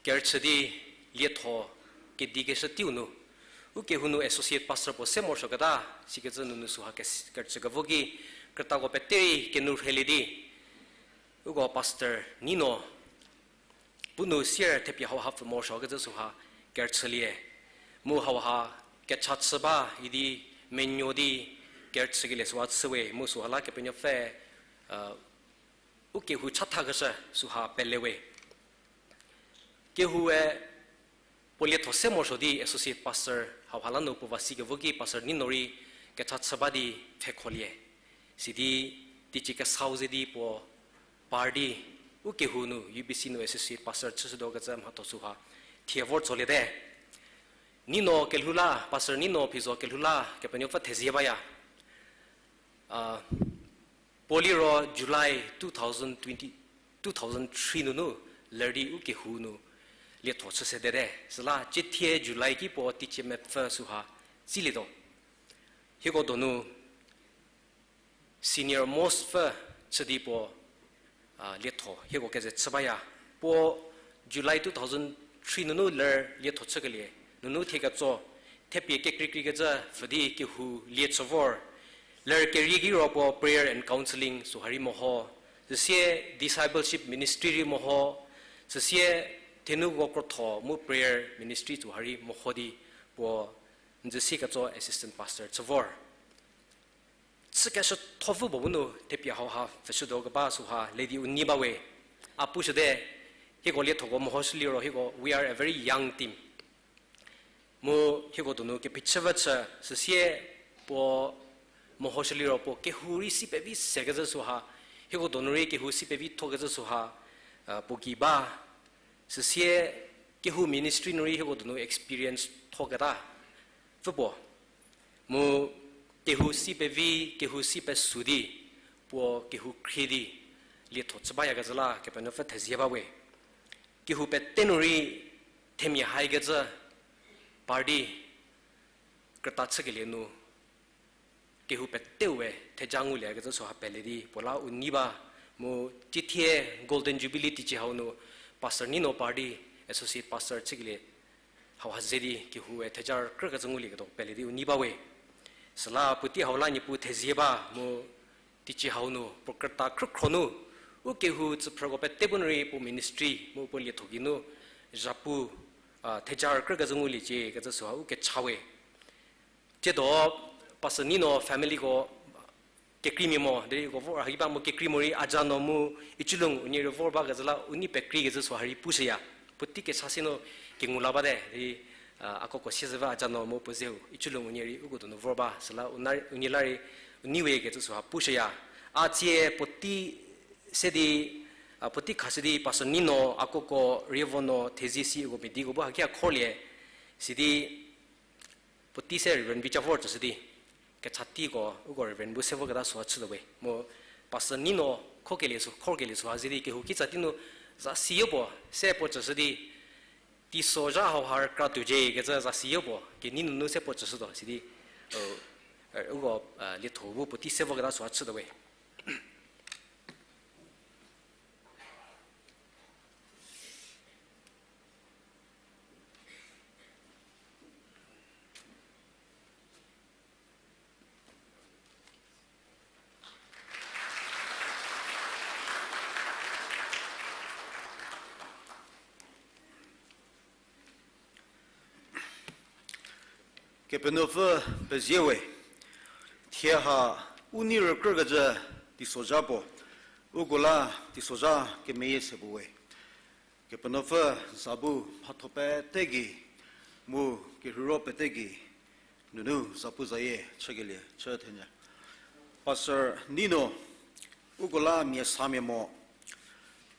kerüchü di lietho kedikeshü teiu nu, u kehou nu associate pastor puo se morosuoketa, sikecü nunu süha kes-, kerüchükevo ki krütako peterei kenu rhelie di, uko pastor Nino, bu nu sier thepie hauha pfü morosuokecü süha kerüchülie. Mu hauha kecha chü ba idi menuo di kerüchükelie süha chüwe, mu süha la Kepenuopfü, u kehou chathakeshü süha pelewe. Kehoue puo lietho se morosuo di associate pastor hauha la nu puo va sikevo ki pastor Nino rei kecha chü ba di pfhekholie. Sidi teicie kesau ze di puo par di u kehou nu U B C nu associate pastor chüshütuokecü mhatho süha thie vor tsoliete. Nino kelhou la, pastor Nino Phizo kelhou la Kepenuopfü thezie baya. A, puo liro July two thousand twenty, two thousand three nunu ler di u kehou nu lietho chü sedete. Süla ciethie July ki puo teicie mepfü süha tsilietuo. Hieko donu senior most pfü chü di puo, a, lietho hieko keze chü baya. Puo July two thousand three nunu ler lietho chükelie nunu thie ketso thepie kekreikreikecü pfü di kehou lie chü vor. Ler kerie ki ro puo prayer and counselling süha rei meho, süsie discipleship ministry rei meho, süsie thenuko krotho mu prayer ministry süha rei meho di puo n dzü sie ketso assistant pastor chü vor. Chükeshütho pfü puo bu nu thepie hauha pfhüshütuo keba süha le di u nei bawe. A pushüte, hieko liethoko mehoshü liro hieko, we are a very young team. Mu hieko donu kephichüvü chü, süsie puo mehoshü liro puo kehou rei si pevi sekecü süha, hieko donu rei kehou si pevi thokecü süha, puo gei ba. Süsie kehou ministry nu rei hieko donu experience thoketa pfü puo. Mu kehou si pevi, kehou si pesu di, puo kehou khrie di lietho chü bayakecü la Kepenuopfü thezie bawe. Kehou pete nu rei themia haikecü party krüta chükelie nu kehou peteu we theja nguliekecü süha pele di puo la u nei ba, mu tithie Golden Jubilee teicie hau nu Pastor Nino party associate pastor chükelie hauha ze di kehou we theja krükecü ngulieketuo pele di u nei ba we. Süla puotei hau la Niepuu thezie ba mu teicie hau nu puo krüta khrükhro nu u kehou tsüphrüko pete bu nu rei puo ministry mu puo lietho geinu zhapu, a, theja krükecü nguliecie kecü süha u kecha we. Tsiedo Pastor Nino familyko kekreimia mo, derei uko vor haki ba mu kekrei morei Ajano mu Ichulung unie rei vor bakecü la u nei pekreikecü süha rei pushüya. Puotei kecha se nu kengu la bate, derei, a, akoko siezhü ba Ajano mu puo zeu Ichulung unie rei uko donu vor ba, süla u na, unie la rei u nei we kecü süha pushüya. A tsie puotei se di, a, puotei khashü di Pastor Nino akoko rei vo no thezie si uko mediko bu hakia kholie, sidi puotei se Reverend Bicha vor tsüshü di, kechatiko uko Reverend bu se voketa süha chütuo we. Mu Pastor Nino khokelie sü, khokelie süha zie di kehou kitsa tei nu zasi yopuo se puo tsüshü di, teisozha hauha rükra tuocie kecü zasi yopuo kenei nunu se puo tsüshütuo sidi, uko, a, lietho bu puotei se voketa süha chütuo we. Kepenuopfü pezie we, thie ha u nei rükrükecü teisozha puo, uko la teisozha kemeyie se puo we. Kepenuopfü za bu mhatho pete gei, mu kerheiro pete gei, nunu zapuzayie chükelie chü thenyü. Pastor Nino, uko la mia samia mo,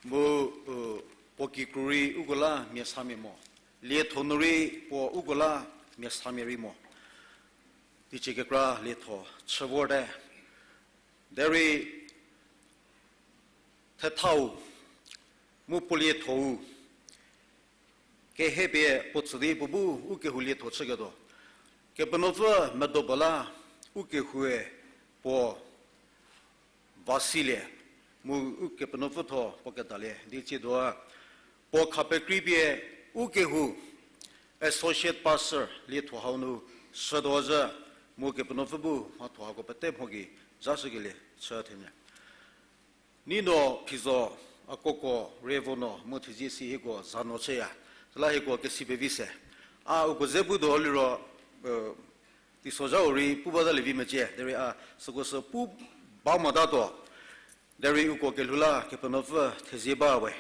mu, u, puo kikru rei uko la mia samia mo, lietho nu rei puo uko la mia samia rei mo. Teicie kekra lietho chü vorte. Derei thethau mu puo liethou kehepie puo tsü di puo bu u kehou lietho chüketuo. Kepenuopfü medo puo la u kehoue puo va silie, mu u Kepenuopfü tho puo kedalie di tsiedo, puo khapekrei pie u kehou associate pastor lietho hau nu shütuo zhü, mu Kepenuopfü bu mhatho hako pete mho gei zashükelie chü thenyü. Nino phizo akoko rei vo no mu thezie si hieko za no chüya. Süla hieko kesi pevi se. A uko ze pu tuo liro, teisozhau rei pu batalie vi mecie, derei a süko sü pu ba motatuo. Derei uko kelhou la Kepenuopfü thezie ba we.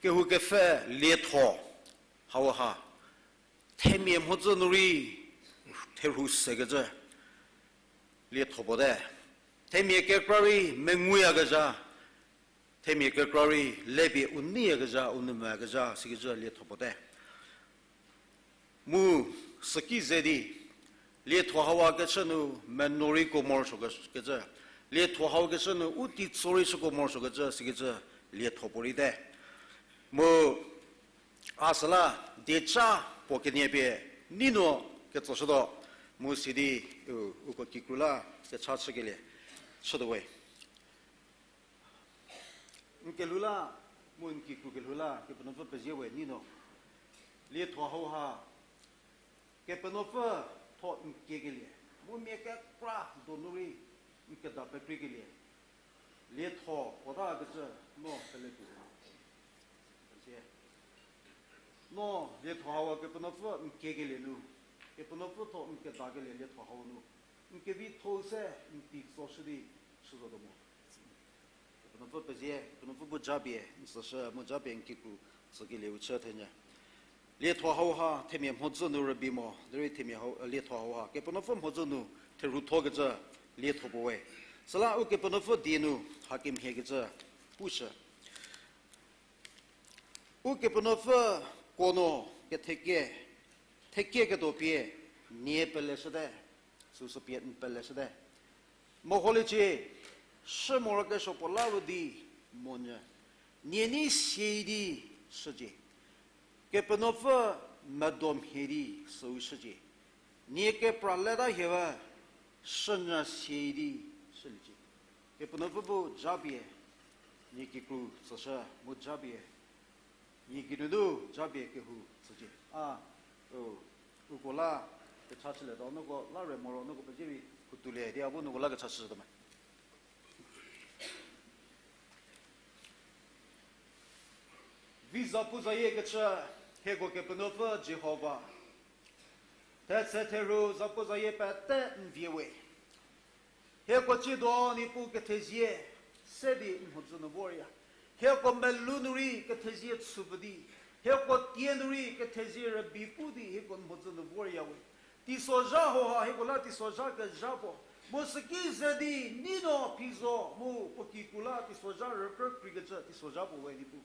Kehou kepfü lietho hauha themia mhodzü nu rei therhu sekecü lietho puo te. Themia kekra rei menguyakezha, themia kekra rei lepie u neiyakezha, u nou moyakezha sikecü lietho puo te. Mu süki ze di, lietho hauha kechü nu meno rei ko morosuo ke-, kecü, lietho hau kechü nu u teitso rei chüko morosuo kecü sikecü lietho puo rei te. Mu a süla dieca puo kenie pie Nino ketsoshütuo, mu sidi, u, uko kikru la kecha chükelie chütuo we. N kelhou la, mu n kikru kelhou la Kepenuopfü pezie we Nino. Lietho hauha Kepenuopfü tho n kiekelie, mu mia kekra donu rei n keda pekrikelie lietho puo ta kecü no pele tuo. Pezie. No lietho hauha Kepenuopfü n kiekelie nu, Kepenuopfü tho n kedakelie lietho hau nu, n kevitho-u se n teitsoshü di chüzotuo mo. Kepenuopfü pezie, Kepenuopfü bu japie n tsüshü, mu japie n kikru tsükelieu chü thenyü. Lietho hauha themia mhodzü nu rübei mo, derei themia hau, lietho hauha Kepenuopfü mhodzü nu therhuthokecü lietho puo we. Süla Ukepenuopfü die nu hakemhiekecü pushü. Ukepenuopfü kono kethekie, thekie ketuo pie nie peleshüte, süsü pie n peleshüte. Meholiecie, shü morokesuo puo la ru di monyü, nie nei sie di shücie. Kepenuopfü medo mhie di süu shücie. Nie kepra leta hie we, shünyü sie di shüliecie. Kepenuopfü bu japie, nie kikru tsüshü mu japie, nie kinunu japie kehou tsücie. A, u, uko la kecha chülie ta, noko la re moro, noko pezie rei kutulie di a bu noko la kecha chüshütuo me. Vi zapu zayie kechü, hieko Kepenuopfü Jihova, thetse therhu zapu zayie pete n vie we. Hieko tsiedo Niepuu kethezie se di n mhodzü nu vorya. Hieko melou nu rei kethezie chüpfü di, hieko tie nu rei kethezie rübei pu di hieko n mhodzü nu vorya we. Teisozha hauha hieko la teisozha kezha puo, mu süki ze di neino phizo mu puo kikru la teisozha rükrü kreikecü teisozha puo we Niepuu.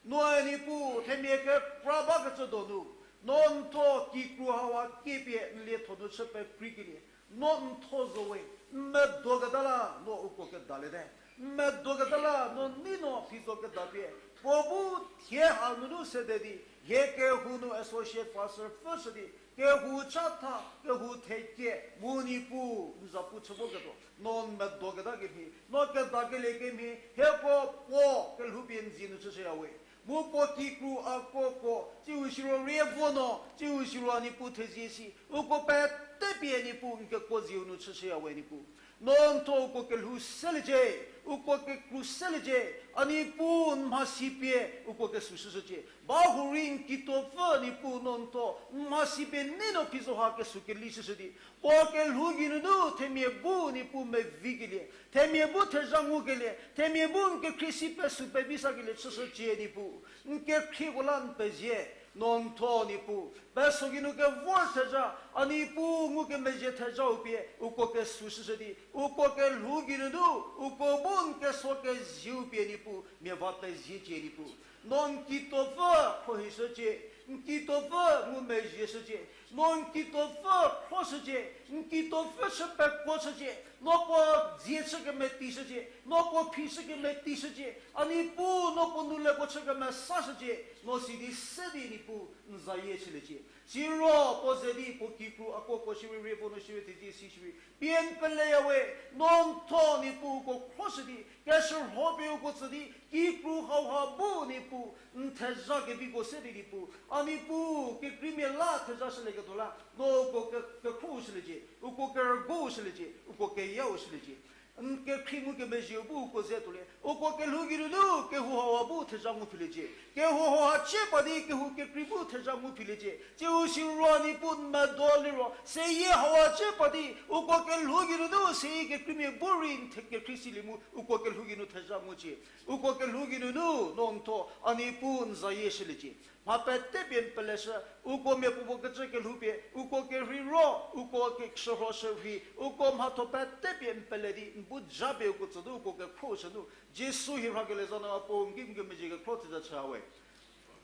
Noe Niepuu, themia kekra bakecü donu, no n thuo kikru hauha kiepie n lietho nu chü pekreikelie, no n thuo zo we, n medo keta la no uko kedaliete. N medo keta la no neino phizo kedapie, puo bu thie hanunu sede di, hie kehou nu associate pastor pfüshü di, kehou chatha, kehou thekie mu Niepuu n zapu chü voketuo, no n medo keta kemhie, no kedakelie kemhie, hieko puo kelhoupie n zie nu chüshüya we. Mu puo kikru akoko, tsiu siro rie vo no, tsiu siro a Niepuu thezie si, uko pete pie Niepuu n kekuo zieu nu chüshüya we Niepuu. No n thuo uko kelhou seliecie, uko kekru seliecie, a Niepuu n mhasi pie uko kesu shüshücie. Bahurei n kituopfü Niepuu no n thuo n mhasi pie neino phizo ha kesu keli shüshü di, puo kelhou geinunu themia bu Niepuu mevi kelie, themia bu thezha ngukelie, themia bu n kekhrie si pesu pevi sakelie chüshücie Niepuu. N kekhrieko la n pezie, no n thuo Niepuu peso geinu kevor thezha, a Niepuu ngukemezhie thezhau pie uko kesu shüshü di, uko kelhou geinunu uko bu n keso kezieu pie Niepuu mia va peziecie Niepuu. No n kituopfü khrohishücie, n kituopfü ngumezhieshücie, no n kituopfü khroshücie, n kituopfü chü pekuoshücie, no puo dzie chü kemetishücie, no puo phi chü kemetishücie, a Niepuu no puo nu le puo chü kemesashücie, no sidi se di Niepuu n zayie chüliecie. Siro puo ze di puo kikru akoko shierei rie vo no shierei thezie si shierei pie n peleya we, no n thuo Niepuu uko khroshü di, keshürho pie uko tsü di, kikru hauha bu Niepuu n thezha keviko se di Niepuu, a Niepuu kekreimia la thezha shülieketuo la no uko ke, kekhro shüliecie, uko kerügo shüliecie, uko keyau shüliecie. N kekhrie ngukemezhieu bu uko ze tuolie, uko kelhou geinunu kehou hauha bu thezha ngu philiecie. Kehou hauha chie pa di kehou kekrei bu thezha ngu philiecie. Tsiu siro Niepuu n medo liro seyie hauha chie pa di uko kelhou geinunu seyie kekreimia bu rei n the kekhrie silie mu uko kelhou geinu thezha ngucie. Uko kelhou geinunu no n thuo a Niepuu n zayie shüliecie. Mha pete pie n peleshü, uko miapuopuo kecü kelhou pie uko kerhei ro, uko keshürho shürhei, uko mhatho pete pie n pele di n bu japie uko tsü di uko kekhro shü nu, Jisu hie rhakelie za nu a puo n ki n kemezhie kekhro tsü za chüya we.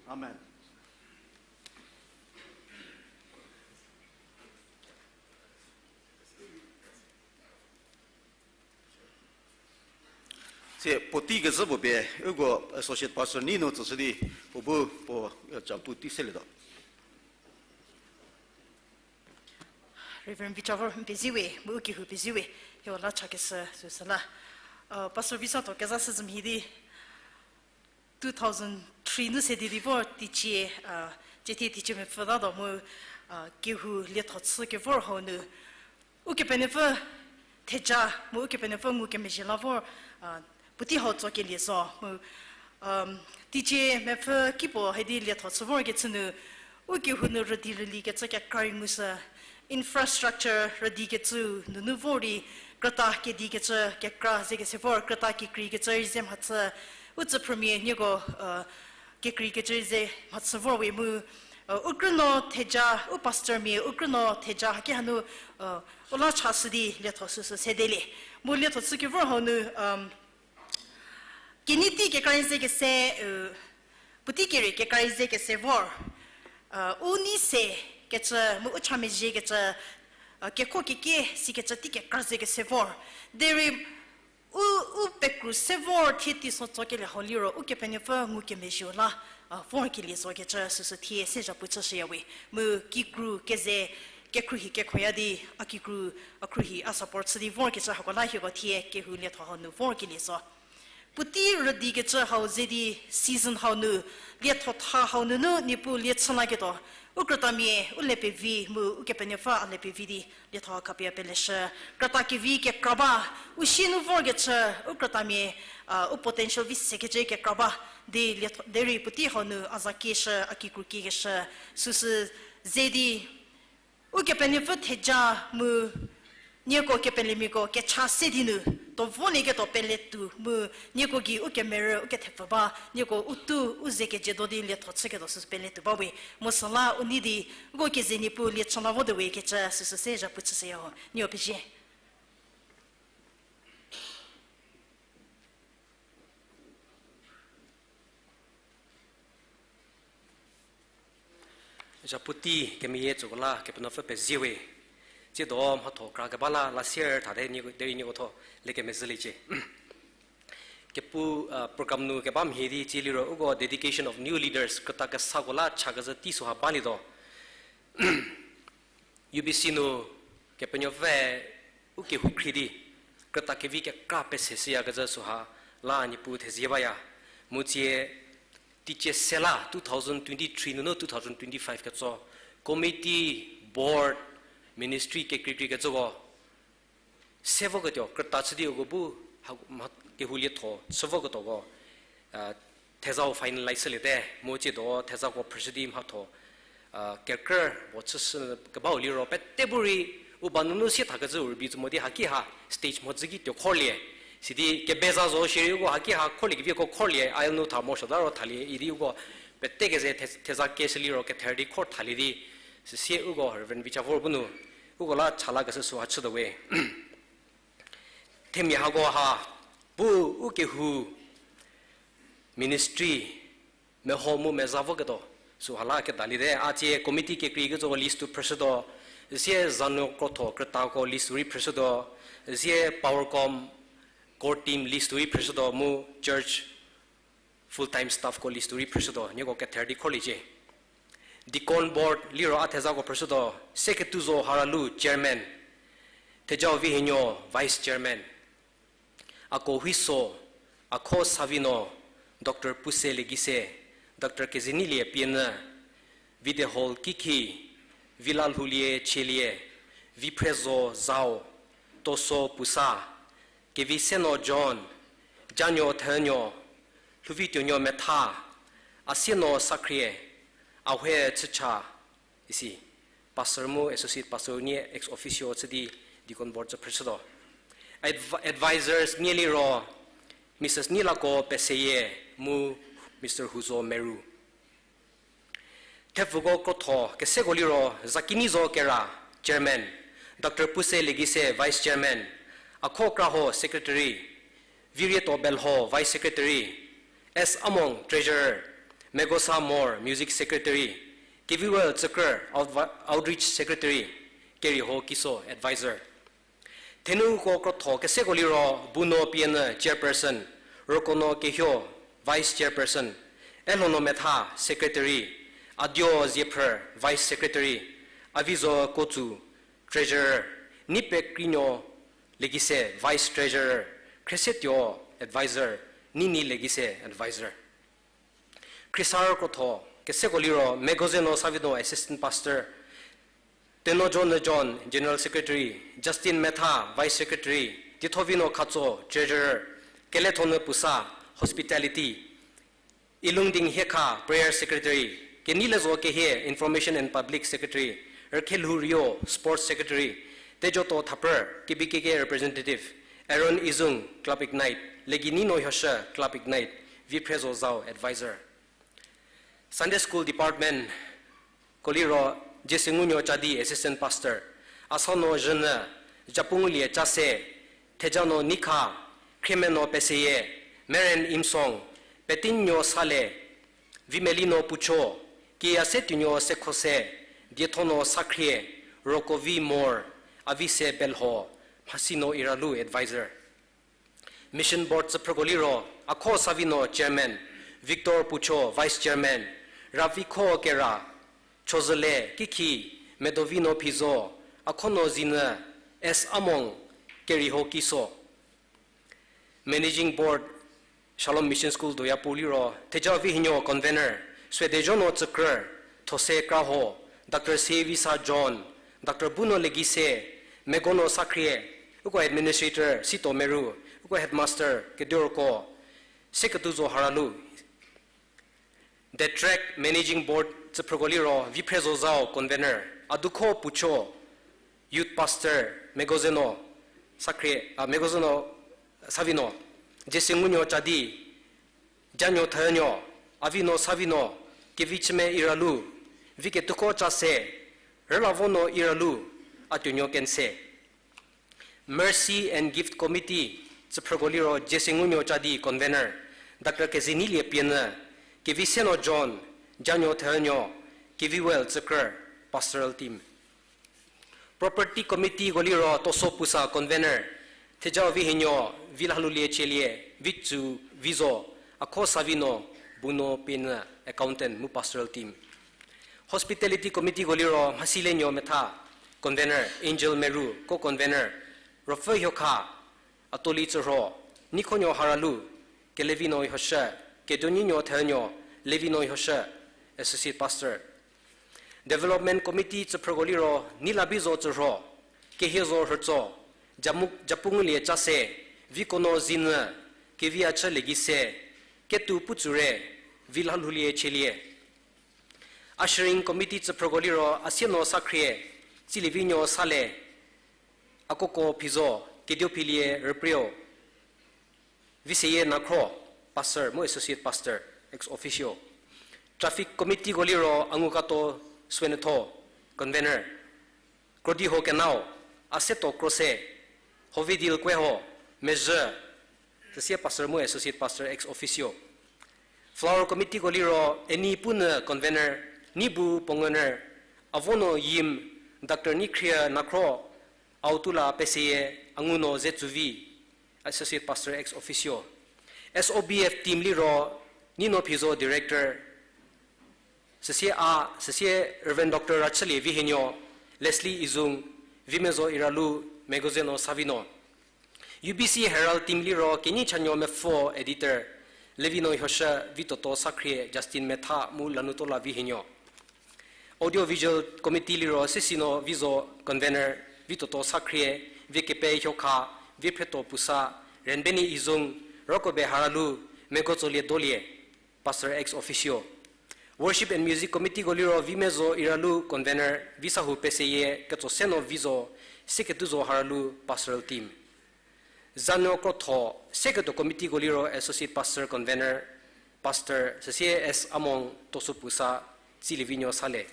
Amen. Tsie puotei kezhü puo pie, uko associate pastor Nino tsüshü di, puo bu puo, eh, japu tei selietuo. Reverend Vichavor n pezie we, mu u kehou pezie we, hie la chakeshü süsü la. Uh, Pastor Visa to kezashü zü mhie di, two thousand three nu se di di vor teicie, uh, ciethie teicie mepfü tatuo mu, uh, kehou lietho chü kevor hau nu Ukepenuopfü theja mu Ukepenuopfü ngukemezhie la vor, uh, puotei hau tsokelie zo mu, um, teicie mepfü kipuo hedi lietho chü vorkecü nu, u kehou nu rüdi rüli kecü kekra rei ngushü, infrastructure rüdi kecü nunu vor di, krüta kedi kecü kekra ze kese vor, krüta kekrei kecü rei ze mhachü, u tsüphrümia nieko, uh, kekrei kecü rei ze mhachü vor we mu, uh, u krünuo theja, u pastormia u krünuo theja haki hanu, uh, u la chashü di lietho süsü sedelie. Mu lietho chü kevor hau nu, um, kenei tei kekra rei ze kese, uh, puotei kerei kekra rei ze kese vor, uh, u nei se kecü mu u cha mezhie kecü, uh, kekho kekie si kecü tei kekra ze kese vor. Derei U, u pekru se vor thie teiso tsokelie hau liro, Ukepenuopfü ngukemezhieu la, a, vorkelie zokecü süsü thie se zhapu chüshüya we. Mu kikru keze, kekhruohi kekhoya di, a kikru, a khruohi, a support chü di vorkecü hako la hieko thie kehou lietho hau nu vorkelie zo. Puotei rüdikecü hau ze di season hau nu, lietho tha hau nunu Niepuu lie chü laketuo, u krütamia, u le pevi, mu Ukepenuopfü a le pevi di, lietho khapie peleshü, krüta kevi kekra ba, u sie nu vorkecü, u krütamia, a, u potential vi sekecü kekra ba, di lietho, derei puotei hau nu a za kieshü, a kikru kiekeshü, süsü ze di, Ukepenuopfü theja mu nieko kepelemiako kecha se di nu, tuo volieketuo peletuo mu, nieko gei u kemerü, u kethepfü ba, nieko u tu, u ze kejedo di lietho chüketuo süsü peletuo ba we, mu süla u nei di, uko keze Niepuu lie chü la votuo we kecü süsü se zhapu chüshüya ho, nieko pezie. Zhapu tei kemeyie tsüko la Kepenuopfü pezie we. Tsiedo mhatho kra keba la, la sier thate nieko, derei nieko tho le kemezhüliecie. Kepu, a, program nu keba mhie di tsie liro uko dedication of new leaders, krüta kesako la cha kezhü tei süha balietuo. U B C nu Kepenuopfü u kehou khrie di, krüta kevi kekra pese shüyakezhü süha la Niepuu thezie baya. Mu tsie teicie se la two thousand twenty-three nunu two thousand twenty-five ketso, committee, board, ministry kekreikrei kecüko se voketuo, krüta chü di uko bu ha, mha, kehou lietho chü voketuoko, a, thezau finalize shüliete, mu tsiedo thezako phrüshü di mhatho, a, kekrü puo chüshü kebau liro pete bu rei, u ba nunu sie thakecü u rübei tsü mo di haki ha stage mhodzü ki tuo khorlie. Sidi kebeza zo shierei uko haki ha khorlie kevieko khorlie, aisle nu tha morosuota ro thalie idi uko pete keze the-, theza keshü liro kether di khor thalie di, süsie uko Reverend Vicha vor bu nu, uko la cha lakeshü süha chütuo we. Themia hako ha, bu u kehou ministry meho mu meza voketuo süha la kedaliete, a tsie committee kekreikecüko list-u phrüshütuo, üsie zanu krotho krütako list-u rei phrüshütuo, üsie power com, core team list-u rei phrüshütuo, mu church full time staffko list-u rei phrüshütuo, nieko kether di khorliecie. Deacon board liro a thezako phrüshütuo, Seketuzo Haralu chairman, Thejau Vihinuo vice chairman, Ako Huiso, Akho Savino, Doctor Puse Legise, Doctor Kezeneilie Pienyü, Videhol Kikhi, Vilalhoulie Chielie, Viphrezo Zhao, Toso Pusa, Keviseno John, Januo Thenuo, Lhouvituonuo Metha, Asieno Sakhrie, Ahue Chücha, isi, pastor mu associate pastor unie ex officio chü di deacon board chü phrüshütuo. Adv-, advisors nie liro Mrs Nilako Peseyie mu Mr Huzo Meru. Thepfuko krotho keseko liro Zakinizo Kera, chairman, Doctor Puse Legise, vice chairman, Akho Kraho, secretary, Virieto Belho, vice secretary, S Among, treasurer, Megosa Mor, music secretary, Keviwel Tsükrü, outreach secretary, Keriho Kiso, advisor. Thenuko krotho keseko liro Buno Pienyü, chairperson, Rükono Kehio, vice chairperson, Elhono Metha, secretary, Adio Ziephrü, vice secretary, Avizo Kotsu, treasurer, Neipekrinuo Legise, vice treasurer, Khresetuo, advisor, Nini Legise, advisor. Khriesarü krotho keseko liro Megozeno Savino, assistant pastor, Tenojo Nüjohn, general secretary, Justin Metha, vice secretary, Tiethovino Khatso, treasurer, Kelethonü Pusa, hospitality, Ilungding Hiekha, prayer secretary, Kenilezo Kehie, information and public secretary, Rükhelhou Rio, sports secretary, Tejoto Thapür, K B K K representative, Aaron Izung, Club Ignite, Leginino Hyoshü, Club Ignite, Viphrezo Zhao, advisor. Sunday School Department ko liro Jesengunuo Chadi, assistant pastor, Asano Zhünyü, Japungulie Chase, Thejano Nikha, Khriemeno Peseyie, Meren Imsong, Petinnuo Sale, Vimelino Pucho, Kieyasetuonuo Sekhose, Diethono Sakhrie, Rokovi Mor, Avise Belho, Mhasino Iralu, advisor. Mission Board tsüphrüko liro, Akho Savino chairman, Victor Pucho vice chairman, Ravikho Kera, Chozüle Kikhi, Medovino Phizo, Akhono Zinyü, S Among, Keriho Kiso. Managing Board, Shalom Mission School Doyapu liro, Thejau Vihinuo convener, Suedezhonuo Tsükrü, Those Kraho, Doctor Sevisa John, Doctor Buno Legise, Megono Sakhrie, uko administrator Sito Meru, uko headmaster Kediorko, Seketuzo Haralu. The Track Managing Board tsüphrüko liro, Viphrezo Zhao convener, Adukho Pucho, youth pastor, Megozeno Sakhrie, a, Megozeno Savino, Jesengunuo Chadi, Januo Thünuo, Avino Savino, Kevichüme Iralu, Viketuko Chase, Rülavonuo Iralu, Atuonuo Kense. Mercy and Gift Committee tsüphrüko liro, Jesengunuo Chadi convener, Doctor Kezenilie Pienyü, Kevisenuo John, Januo Thünuo, Keviwell Tsükrü, pastoral team. Property Committeeko liro, Toso Pusa convener, Thejau Vihinuo, Vilhalulie Chielie, Vitsu Vizo, Akho Savino, Buno Pienyü, accountant mu pastoral team. Hospitality Committeeko liro, Mhasilenuo Metha, convener, Angel Meru, co-convener, Ruopfü Hiokha, Atoli Tsürho, Nikhonuo Haralu, Kelevino Yoshü, Kedonuo Thünuo, Levino Yoshü, associate pastor. Development Committee tsüphrüko liro, Nilabizo Tsürho, Kehiezo Rhütso, Jamu-, Japungulie Chase, Vikono Zinyü, Keviachü Legise, Ketu Putsure, Vilhalulie Chielie. Ushering Committee tsüphrüko liro, Asienuo Sakhrie, Tsilievinuo Sale, Akoko Phizo, Kediophilie Rüprieu, Viseyie Nakhro, pastor mu associate pastor, ex officio. Traffic Committeeko liro, Angukato Suenetho, convener, Krodiho Kenao, Aseto Krose, Hovidil Kueho, Mezhü, süsie pastor mu associate pastor, ex officio. Floral Committeeko liro, Eni Punyü convener, Nibu Pongoner, Avonuo Yim, Doctor Nikhrie Nakhro, Autula Peseyie, Angunuo Zetsuvi, associate pastor, ex officio. S O B F team liro, Ninuo Phizo director, süsie a, süsie Reverend Doctor Rachülie Vihinuo, Leslie Izung, Vimezo Iralu, Megozeno Savino. U B C Herald team liro, Kenyichanuo Mepfo editor, Levino Yoshü, Vitoto Sakhrie, Justin Metha mu Lanutola Vihinuo. Audio Visual Committee liro, Sesinuo Vizo convener, Vitoto Sakhrie, Vikepe Hiokha, Viphreto Pusa, Renbeni Izung, Rokobe Haralu, Megotsolie Dolie, pastor ex officio. Worship and Music Committeeko liro, Vimezo Iralu convener, Visahu Peseyie, Ketsosenuo Vizo, Seketuzo Haralu, pastoral team. Zanuo Krotho, Seketuo Committeeko liro associate pastor convener, pastor süsie S Among, Toso Pusa, Tsilievinuo Sale.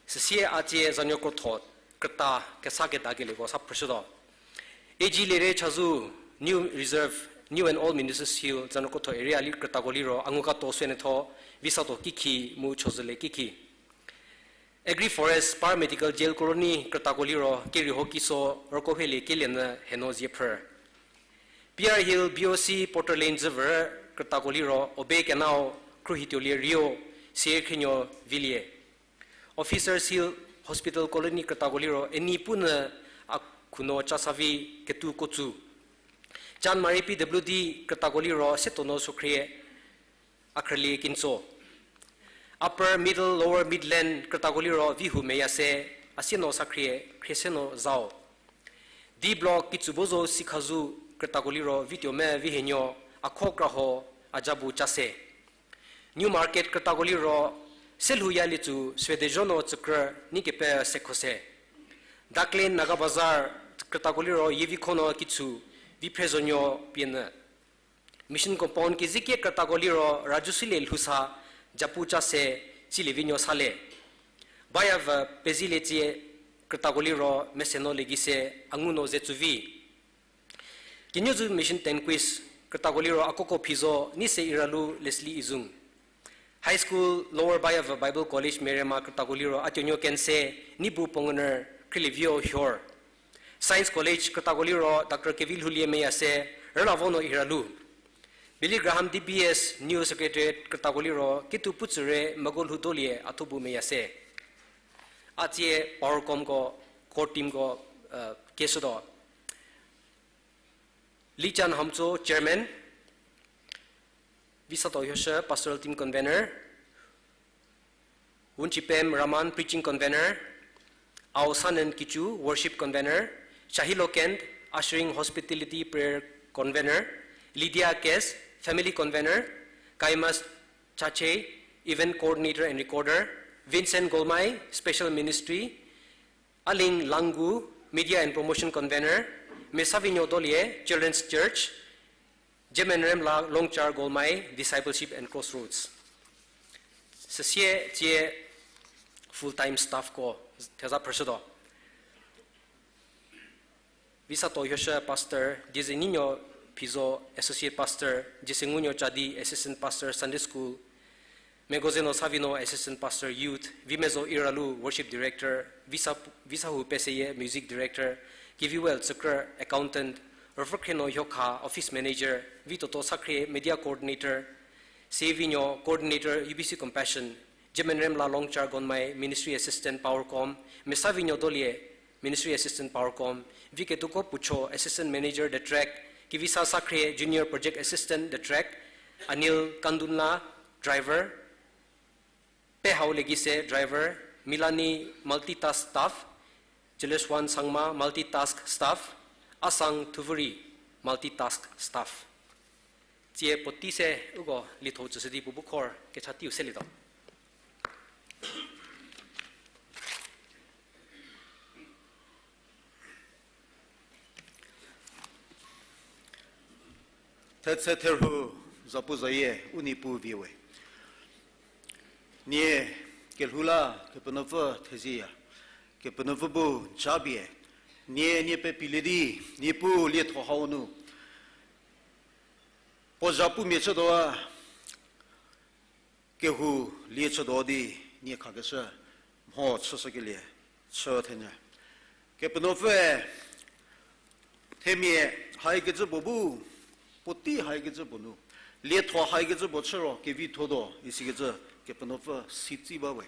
Süsie a tsie Zanuo Krotho krüta kesa kedakelieko sa phrüshütuo. A G Lere Chazou, New Reserve, New and Old Ministers Hill, Zanuo Krotho area li krütako liro, Angukato Suenetho, Visato Kikhi mu Chozüle Kikhi. Agri Forest, Par Medical Jail Colony krütako liro, Keriho Kiso, Rokohelie Kelienü, Heno Ziephrü. P R Hill B O C Porter Lane dzüvü krütako liro, Obe Kenao, Khruhituolie Rio, Sierkhrinuo Vilie. Officers Hill Hospital Colony krütako liro, Eni Punyü, Akhunuo Chasavi, Ketu Kotsu. Chanmari P W D krütako liro, Setonuo Sukhrie, Akhrülie Kintso. Upper Middle, Lower Midland krütako liro, Vihu Meyase, Asienuo Sakhrie, Khriesenuo Zhao. D Block Kitsubozo Sikhazu krütako liro, Vituome Vihenuo, Akho Kraho, Ajabu Chase. New Market krütako liro, Selhouya Lietsu, Suedezhonuo Tsükrü, Neikepe Sekhose. Daklen Naga Bazar krütako liro, Yevikhonuo Kitsu, Viphrezonuo Pienyü. Mission Compound kezikie krütako liro, Rajusilie Lhousa, Japu Chase, Tsilievinuo Sale. Bayavü Pezilie Tsie krütako liro, Mesenuo Legise, Angunuo Zetsuvi. Kenyüzü Mission Tanquist krütako liro, Akoko Phizo, Neise Iralu, Leslie Izung. High School, Lower Bayavü Bible College Merema krütako liro, Atuonuo Kense, Nibu Pongoner, Khrilievio Hyor. Science College krütako liro, Doctor Kevilhoulie Meyase, Rüla vo no Iralu. Billy Graham D B S New Secretariat krütako liro, kitu putsüre meko lhoudolie a thuo bu meya se. A tsie power comko, core teamko, uh, kieshütuo. Lichan Hamtso, Chairman, Visato Hyoshü, Pastoral Team Convener, Wunchipem Raman, Preaching Convener, Ao Sanen Kichu, Worship Convener, Shahilo Kent, Ushering Hospitality Prayer Convener, Lydia Kes, Family Convener, Kaimas Chache, Event Coordinator and Recorder, Vincent Golmai, Special Ministry, Aling Langu, Media and Promotion Convener, Mesavinyo Dolie, Children's Church, Jemenremla Longchar Golmai, Discipleship and Crossroads. Süsie tsie full time staffko theza phrüshütuo. Visato Hyoshü Pastor, Diezeninyo Phizo Associate Pastor, Diesengunyo Chadi Assistant Pastor Sunday School, Megozeno Savino Assistant Pastor Youth, Vimezo Iralu Worship Director, Visa, Visahu Peseye Music Director, Kiviwel Tsükrü Accountant, Rüpfhükhrieno Hyokha Office Manager, Vitoto Sakhrie Media Coordinator, Sevinyo Coordinator U B C Compassion, Jemenremla Longchar Gonmai Ministry Assistant Powercom, Mesavinyo Dolie Ministry Assistant Powercom, Viketuko Pucho Assistant Manager The Track, Kivisa Sakhrie Junior Project Assistant The Track, Anil Kandunla Driver, Pehau Legise Driver, Milani Multitask Staff, Chileswan Sangma Multitask Staff, Asang Thuvuri Multitask Staff. Tsie puotei se uko lietho tsüshü di puo bu khor kecha teiu selietuo. Thetse therhu zapuzayie u Niepuu vie we. Nie kelhou la Kepenuopfü thezieya, Kepenuopfü bu japie, nie nie pepilie di, Niepuu lietho hau nu puo zhapumia chütuo a, kehou lie chütuo di nie khakeshü mho chüshükelie chü thenyü. Kepenuopfüe themia haikecü puo bu, puotei haikecü puo nu, lietho haikecü puo chü ro kevithotuo isikecü Kepenuopfü sitsi ba we.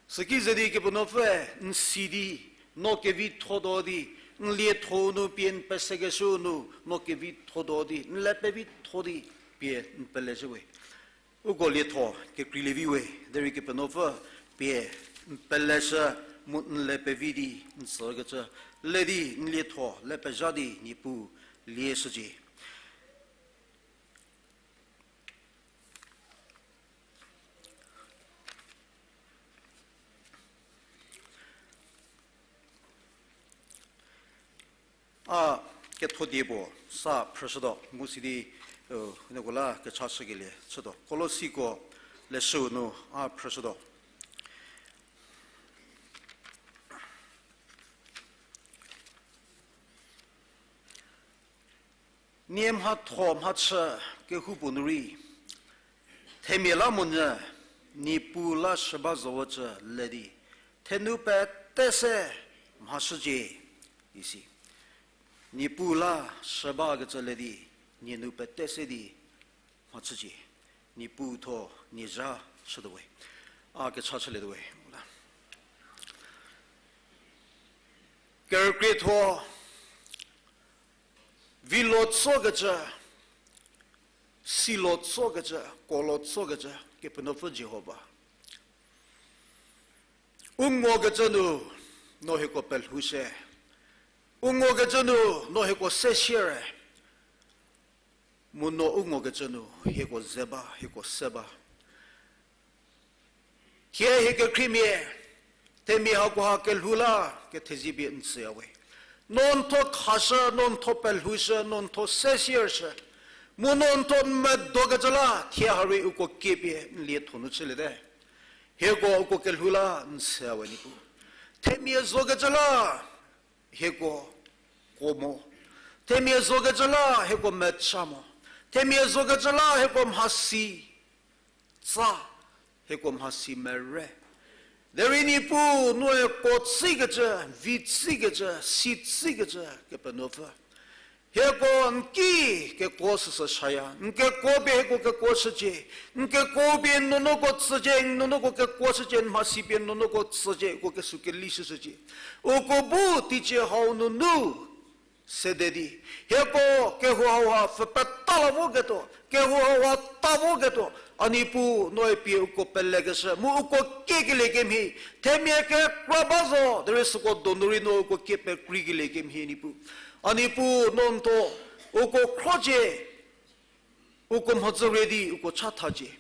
Süki ze di Kepenuopfüe n si di, no kevithotuo di, n lietho nu pie n pesekeshü nu, no kevithotuo di, n le pevitho di pie n peleshü we. Uko lietho kekreilie vi we, derei Kepenuopfü pie n peleshü mu n le pevi di n tsükecü, le di n lietho le pezha di Niepuu lieshücie. A kethodie puo sa phrüshütuo, mu sidi, u, nieko la kecha shükelie chütuo. Kolosiko leshüu nu a phrüshütuo. Nie mhatho mhachü kehoupuo nu rei, themia la monyü, Niepuu la shü ba zowücü le di, thenu pete se mhachücie, isi. Niepuu la shü bakecü le di, nie nu pete se di mhachücie. Niepuu thuo nie zha chütuo we. A kecha chülietuo we. Kerükrietho, vilo tsokecü, silo tsokecü, kuolo tsokecü, Kepenuopfü Jihova. U ngokecü nu, no hieko pelhou shie. U ngokecü nu, no hieko se shie re. Mu no u ngokecü nu, hieko ze ba, hieko se ba. Thie hie kekhriemia, themia hakoha kelhou la, kethezie pie n tsüya we. No n thuo khashü, no n thuo pelhoushü, no n thuo se shiershü. Mu no n thuo n medokecü la, thie ha rei uko kie pie n lietho nu chüliete. Hieko uko kelhou la n tsüya we Niepuu. Themia zokecü la, hieko kuo mo. Themia zokecü la hieko mecha mo. Themia zokecü la hieko mhasi tsa, hieko mhasi mere. Derei Niepuu, noe kuo tsikecü, vi tsikecü, si tsikecü Kepenuopfü. Hieko n ki kekuo süsü shaya, n kekuo pie hieko kekuo shücie, n kekuo pie n nuonuoko tsücie, n nuonuoko kekuo shücie, n mhasi pie n nuonuoko tsücie, uko kesuo keli shüshücie. Uko bu teicie hau nunu sede di, hieko kehou hauha pfü peta la voketuo, kehou hauha ta voketuo, a Niepuu noe pie uko pelekeshü mu uko kiekelie kemhie, themia kekra ba zo derei süko donu rei no uko kie pekrei kelie kemhie Niepuu. A Niepuu no n thuo uko khrocie, uko mhodzü rie di uko chathacie.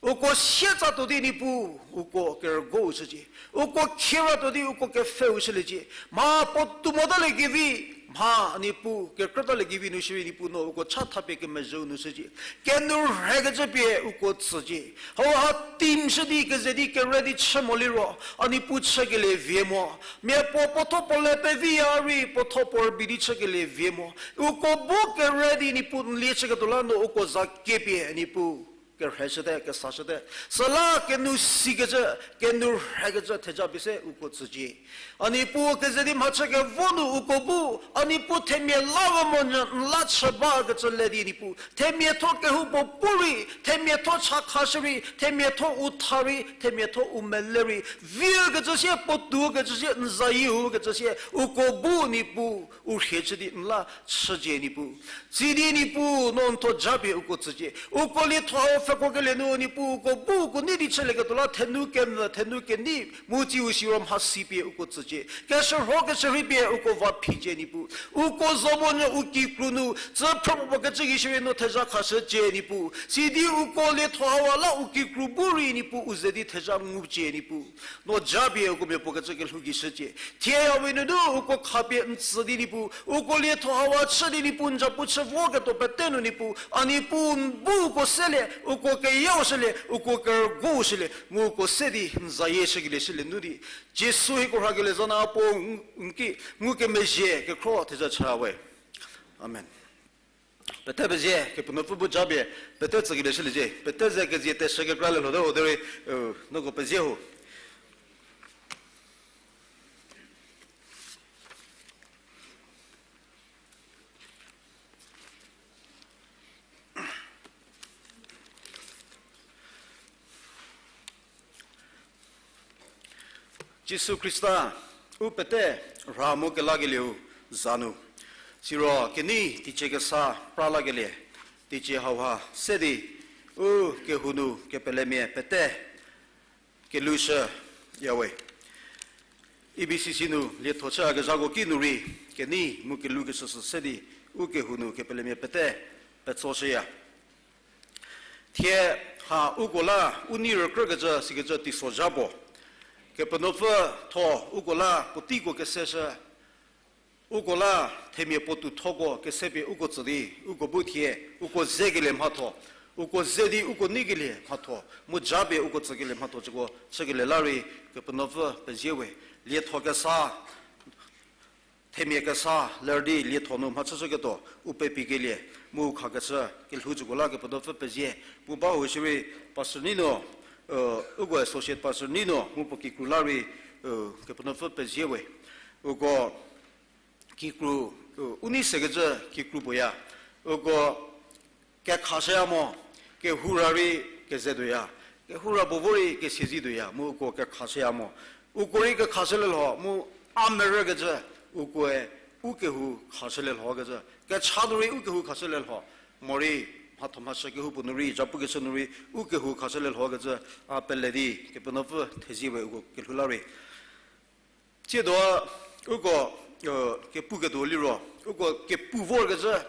Uko sietsatuo di Niepuu, uko kerügou shücie. Uko khieratuo di uko kepfheu shüliecie. Mha puotou motaliekevi, mha Niepuu kekrütaliekevi nu shierei Niepuu no uko chathapie kemezhieu nu shücie. Kenourheikecü pie uko tsücie. Hauha team shü di keze di kere di chü mo liro, a Niepuu chükelie vie mo. Miapuo puotho puo le peviya rei puotho puo rübei di chükelie vie mo. Uko bu kere di Niepuu n lie chüketuo la no uko za kepie Niepuu kerhei shüte, kesa shüte. Süla kenou sikecü, kenourheikecü theja pie se uko tsücie. A Niepuu keze di mhachü kevo nu uko bu, a Niepuu themia la mo nyü n la chü bakecü le di Niepuu, themiatho kehoupuo pu rei, themiatho chakha shü rei, themiatho u tha rei, themiatho u mele rei, viükecü sie, puotoukecü sie, n zayieu kecü sie, uko bu Niepuu u rhie chü di n la chücie Niepuu. Sidi Niepuu no n thuo japie uko tsücie. Uko lietho hau pfhekuokelie nu Niepuu uko bu uko nei di chülieketuo la thenu kemvü, thenu kenei, mu tsiu siro mhasi pie uko tsücie. Keshürho keshürhei pie uko va phicie Niepuu. Uko zo mo nyü u kikru nu, tsü phrüpuo kecü ki shierei no theja khashücie Niepuu. Sidi uko lietho hauha la u kikru bu rei Niepuu u ze di theja ngucie Niepuu. No japie uko miapuo kecü kelhou gei shücie. Thie ya we nunu uko khapie n tsü di Niepuu, uko lietho hauha chü di Niepuu n japu chü voketuo pete nu Niepuu, a Niepuu n bu uko selie, uko keyau shülie, uko kerügou shülie, mu uko se di n zayie shükelie shülie nu di. Jisu hieko rhakelie zha nu puo n ki ngukemezhie kekhro theja cha we. Amen. Pete pezie, Kepenuopfü bu japie, pete tsükelie shüliecie, pete ze kezie teshü kekra le lhote ho derei, u, noko pezie ho. Jisu Khrista, u pete rha mu kelakelieu za nu. Siro kenei teicie kesa pra lakelie, teicie hauha se di, u kehou nu kepelemia pete kelhushüya we. E B C C nu lietho chüyakezhako ki nu rei, kenei mu kelhukeshü sü se di, u kehou nu kepelemia pete petsoshüya. Thie ha uko la u nei rükrükecü sikecü teisozha puo. Kepenuopfü thuo uko la puoteiko keseshü. Uko la themia puotou thoko kesepie uko tsü di, uko bu thie, uko zekelie mhatho, uko ze di uko neikelie mhatho, mu japie uko tsükelie mhatho cüko chükelie la rei, Kepenuopfü pezie we, lietho kesa, themia kesa ler di lietho nu mhachüshüketuo, u pepikelie, mu u khakeshü kelhou cüko la Kepenuopfü pezie, mu ba ho shierei pastor Nino, uko associate pastor Nino mu puo kikru la rei, Kepenuopfü pezie we, uko kikru, u, u nei sekecü kikru puoya. Uko kekhashüya mo, kehou ra rei keze tuoya. Kehou ra puo vo rei kesiezi tuoya, mu uko kekhashüya mo. Uko rei kekhashülie lho, mu a merükecü, ukoe u kehou khashülie lhokecü. Kecha nu rei u kehou khashülie lho. Morei mhatho mhachü kehoupuo nu rei, japukeshü nu rei, u kehou khashülie lhokecü, a pele di, Kepenuopfü thezie we uko kelhou la rei. Tsiedo uko, kepuketuo liro, uko kepu vorkezhü,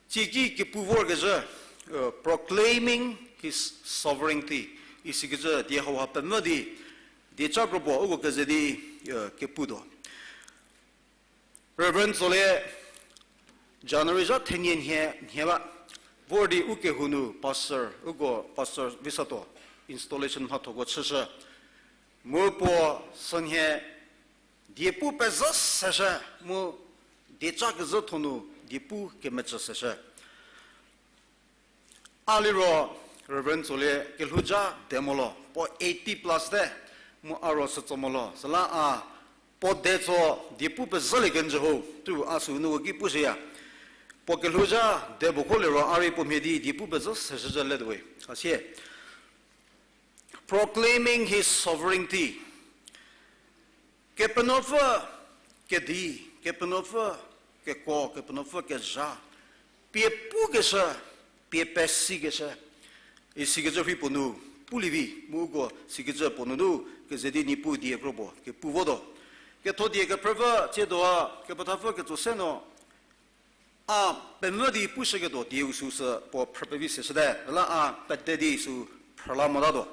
tsieki kepu vorkezhü, proclaiming his sovereignty, isikecü die hauha pemvü di, dieca kropuo uko keze di, keputuo. Reverend Tsolie, January zha thenie nhie, nhie ba, vor di u kehou nu pastor, uko pastor Visato, installation mhathoko chüshü. Mu puo sünhie diepu pezhü seshü, mu dieca kezhü thonu diepu kemecü seshü. A liro Reverend Tsolie kelhou ja de mo lo, puo eighty plus te, mu a ro sütso mo lo, süla a puo de tso diepu pezhülie kenjü ho, tu a sünu ki pushüya. Puo kelhouzha de puo kho liro a rei puo mhie di die pu pezü seshüzhü letuo we. A sie, proclaiming his sovereignty. Kepenuopfü kedi, Kepenuopfü kekuo, Kepenuopfü kezha, pie pukeshü, pie pesikeshü, isikecü rhei puo nu pulie vi, mu uko sikecü puo nunu keze di Niepuu die kro puo kepu votuo. Ketho die kephrüpfü tsiedoa kepethapfü ketso se no, a pemvü di pushüketuo dieu süu sü puo phrü pevi seshüte, la a pede di süu phrüla motatuo.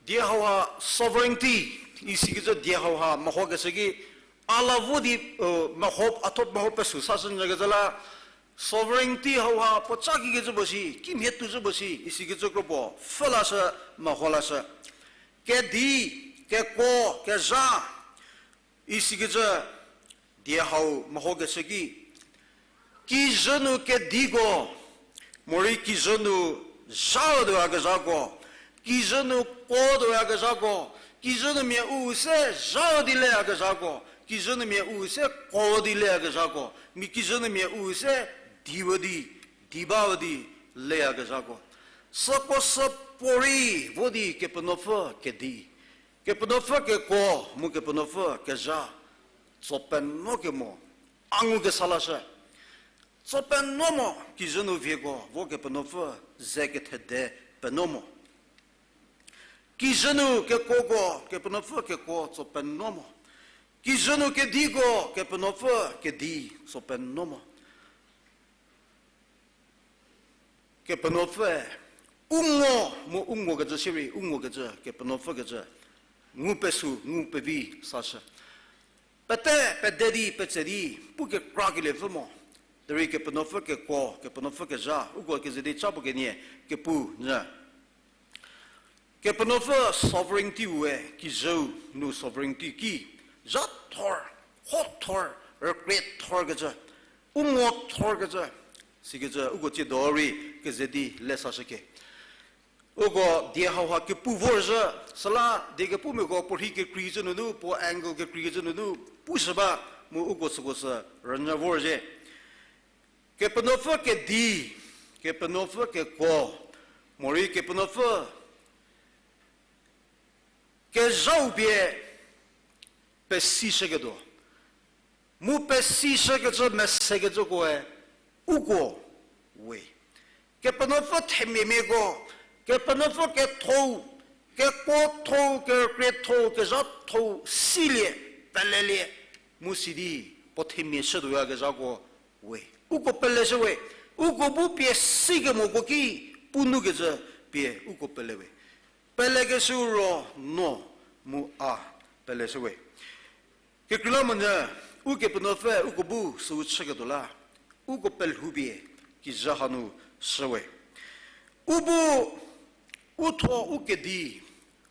Die hauha sovereignty isikecü die hauha mehokeshü ki, a la vo di, meho, a tho meho pesü sashü nyükecü la, sovereignty hauha puo ca kikecü puo shi, kimhie tuocü puo shi, isikecü kro puo pfhü lashü, meho lashü. Kedi, kekuo, kezha, isikecü die hau mehokeshü ki, kijü nu kediko, morei kijü nu zhau tuoyakezhako, kijü nu kuo tuoyakezhako, kijü nu mia u se zhau di leyakezhako, kijü nu mia u se kuo di leyakezhako, mia kijü nu mia u se di vo di, di ba vo di leyakezhako. Süko sü puorei vo di Kepenuopfü kedi, Kepenuopfü kekuo mu Kepenuopfü kezha tso penuo kemo, a ngukesa lashü. Tso penuo mo, kijü nu vieko vo Kepenuopfü ze kethede penuo mo. Kijü nu kekuoko, Kepenuopfü kekuo tso penuo mo. Kijü nu kediko, Kepenuopfü kedi tso penuo mo. Kepenuopfüe u ngo mu u ngokecü shierei, u ngokecü, Kepenuopfü kecü, ngu pesü, ngu pevi sashü. Pete, pede di, petse di, pu kekra keliepfü mo. Derei Kepenuopfü kekuo, Kepenuopfü kezha, uko keze di ca puo kenie, kepu nyü. Kepenuopfü sovereignty-ue, kijüu nu sovereignty ki, zha thor, kho thor, rükrie thorkecü, u ngo thorkecü, sikecü uko tsiedo rei keze di le sashüke. Uko die hauha kepu vorzhü, süla die kepumiako puo rhi kekreikecü nunu, puo angle kekreikecü nunu, pushü ba, mu uko süko sü rünyü vorzhie. Kepenuopfü kedi, Kepenuopfü kekuo, morei Kepenuopfü kezhau pie pesishüketuo. Mu pesishükecü mesekecükoe uko we. Kepenuopfü themiamiako, Kepenuopfü kethou, kekuo thou, kerükrie thou, kezha thou silie, pelelie, mu sidi puo themia shütuoyakezhako we. Uko peleshü we, uko bu pie sikemoko ki pu nukecü pie uko pele we. Pelekeshü ro no mu a peleshü we. Kekreilamonyü, Ukepenuopfü uko bu süu chüketuo la, uko pelhoupie kijü hanu shü we. U bu u tho u kedi,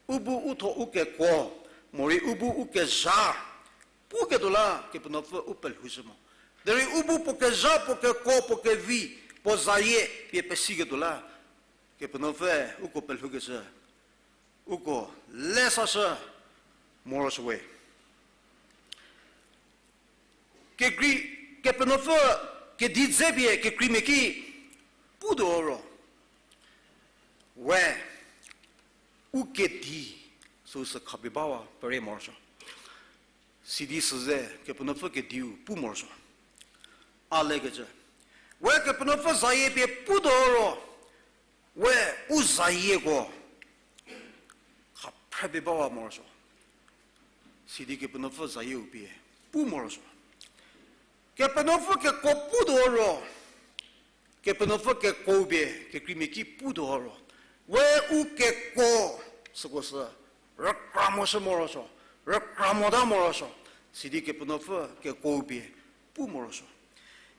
u bu u tho u kekuo, morei u bu u kezha puketuo la Kepenuopfü u pelhoushü mo. Derei u bu puo kezha, puo kekuo, puo kevi, puo zayie pie pesiketuo la Kepenuopfü uko pelhoukeshü, uko le sashü morosuo we. Kekrei, Kepenuopfü kedi dze pie kekreimia ki putuo ro, we u kedi süu sü khapie bawa pere morosuo. Sidi süze Kepenuopfü kediu pu morosuo. A lekecü, we Kepenuopfü zayie pie putuo ro, we u zayieko khaphrebie bawa morosuo. Sidi Kepenuopfü zayieu pie pu morosuo. Kepenuopfü kekuo putuo ro, Kepenuopfü kekuou pie kekreimia ki putuo ro, we u kekuo süko sü rükra moshü morosuo, rükra mota morosuo. Sidi Kepenuopfü kekuou pie pu morosuo.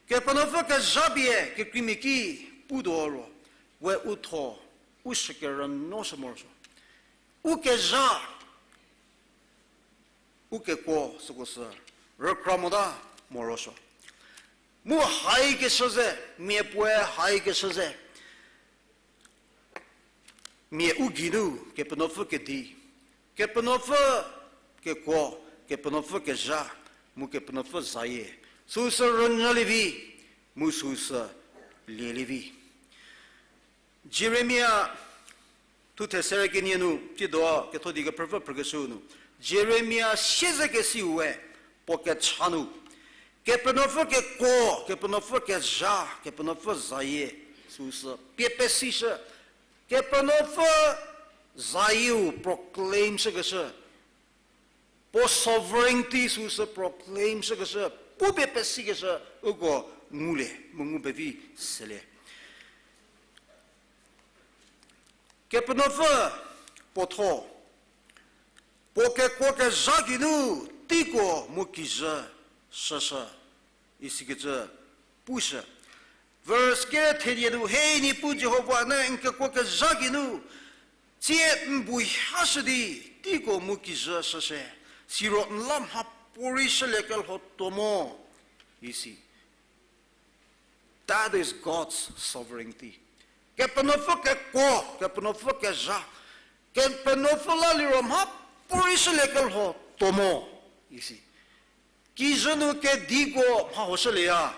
Kepenuopfü kezha pie kekreimia ki putuo ro, we u tho u shükerünuoshü morosuo. U kezha, u kekuo süko sü rükra mota morosuo. Mu haikeshü ze, mia puoe haikeshü ze, mia u geinu Kepenuopfü kedi, Kepenuopfü kekuo, Kepenuopfü kezha, mu Kepenuopfü zayie Süsü rünyülie vi, mu süsü lielie vi. Jeremia thuthe sere kenie nu, tsiedo ketho di kephrüpfü phrükeshü nu, Jeremia siezekesiu we puo kecha nu, Kepenuopfü kekuo, Kepenuopfü kezha, Kepenuopfü zayie, süsü pie pesishü, Kepenuopfü zayieu proclaim shükeshü, puo sovereignty süsü proclaim shükeshü, pupie pesikeshü, uko ngulie, mu ngu pevi selie. Kepenuopfü puo thuo, puo kekuo kezha geinu, teiko mu kijü shüshü, isikecü pushü. Verse kere thenie nu, He Niepuu Jihova, ne n kekuo kezha geinu tsie n bu hashü di, teiko mu kijü shüshü, siro n la mhapuorei shüliekelho tuo mo, isi. That is God's sovereignty. Kepenuopfü kekuo, Kepenuopfü kezha, Kepenuopfü la liro mhapuorei shüliekelho tuo mo, isi. Kijü nu kediko mha huoshülieya,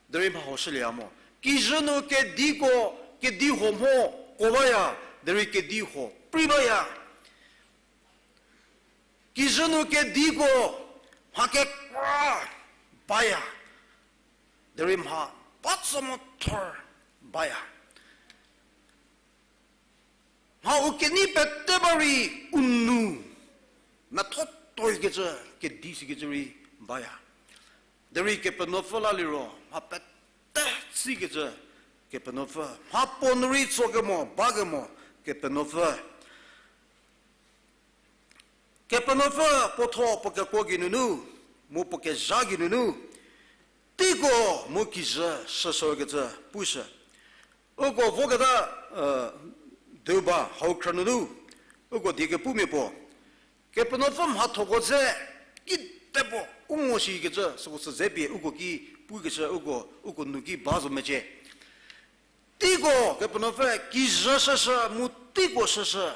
derei mha huoshülieya mo. Kijü nu kediko, kedihuo mho kuo baya, derei kedihuo prei baya. Kijü nu kediko mha kekra baya, derei mha ba tso mo thor baya. Mha u kenei pete ba rei u nu metho toikecü kedi sikecü rei baya. Derei Kepenuopfü la liro mha pete tsikecü Kepenuopfü, mha puo nu rei tso kemo, ba kemo Kepenuopfü. Kepenuopfü puo thuo puo kekuo geinunu, mu puo kezha geinunu, teiko mu kijü shüshükecü pushü. Uko voketa, eh, deba hau khrünunu, uko die kepumia puo, Kepenuopfü mhathoko dze kitepuo u ngo shikecü süko sü dze pie uko ki pukecü uko, uko nu ki ba zo mecie. Teiko Kepenuopfü kijü shüshü mu teiko shüshü.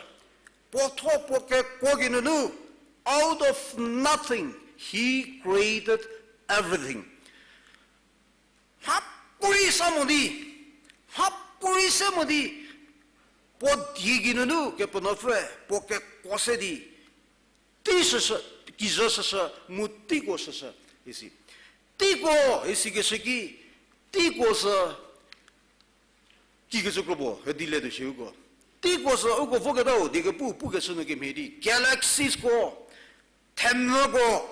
Puo thuo puo kekuo geinunu, out of nothing, he created everything. Mhapuorei sa mo di, mhapuorei se mo di, puo die geinunu Kepenuopfü puo kekuo se di, tei shüshü, kijü shüshü mu teiko shüshü, isi. Teiko isikeshü ki, teiko sü kikecü kro puo hedi le tuo shie uko. Teiko sü uko voketau die kepu pukeshü nu kemhie di galaxies ko, themvüko,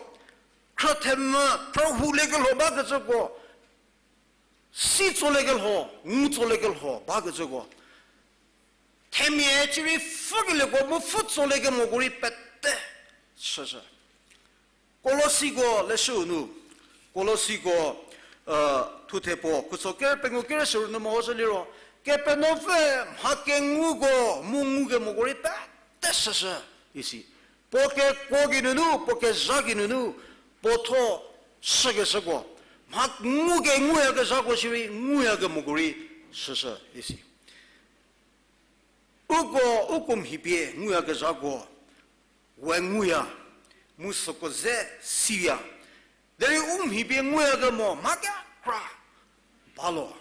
khrü themvü, khrü huliekelho bakecüko, si tsoliekelho, ngu tsoliekelho bakecüko, themia cierei pfhükelieko mu pfhü tsoliekemoko rei pete shüshü. Kolosiko leshüu nu, Kolosiko, eh, thuthe puo, khuso ker pengou ker shürü nu mehoshü liro, Kepenuopfü mha kenguko mu ngukemoko rei pete shüshü, isi. Puo kekuo geinunu, puo kezha geinunu, puo thuo shükeshüko, mha nguke nguyakezhako shierei nguyakemoko rei shüshü, isi. Uko, uko mhi pie nguyakezhako we nguya, mu süko ze siya. Derei u mhi pie nguyakemo mha kekra balo.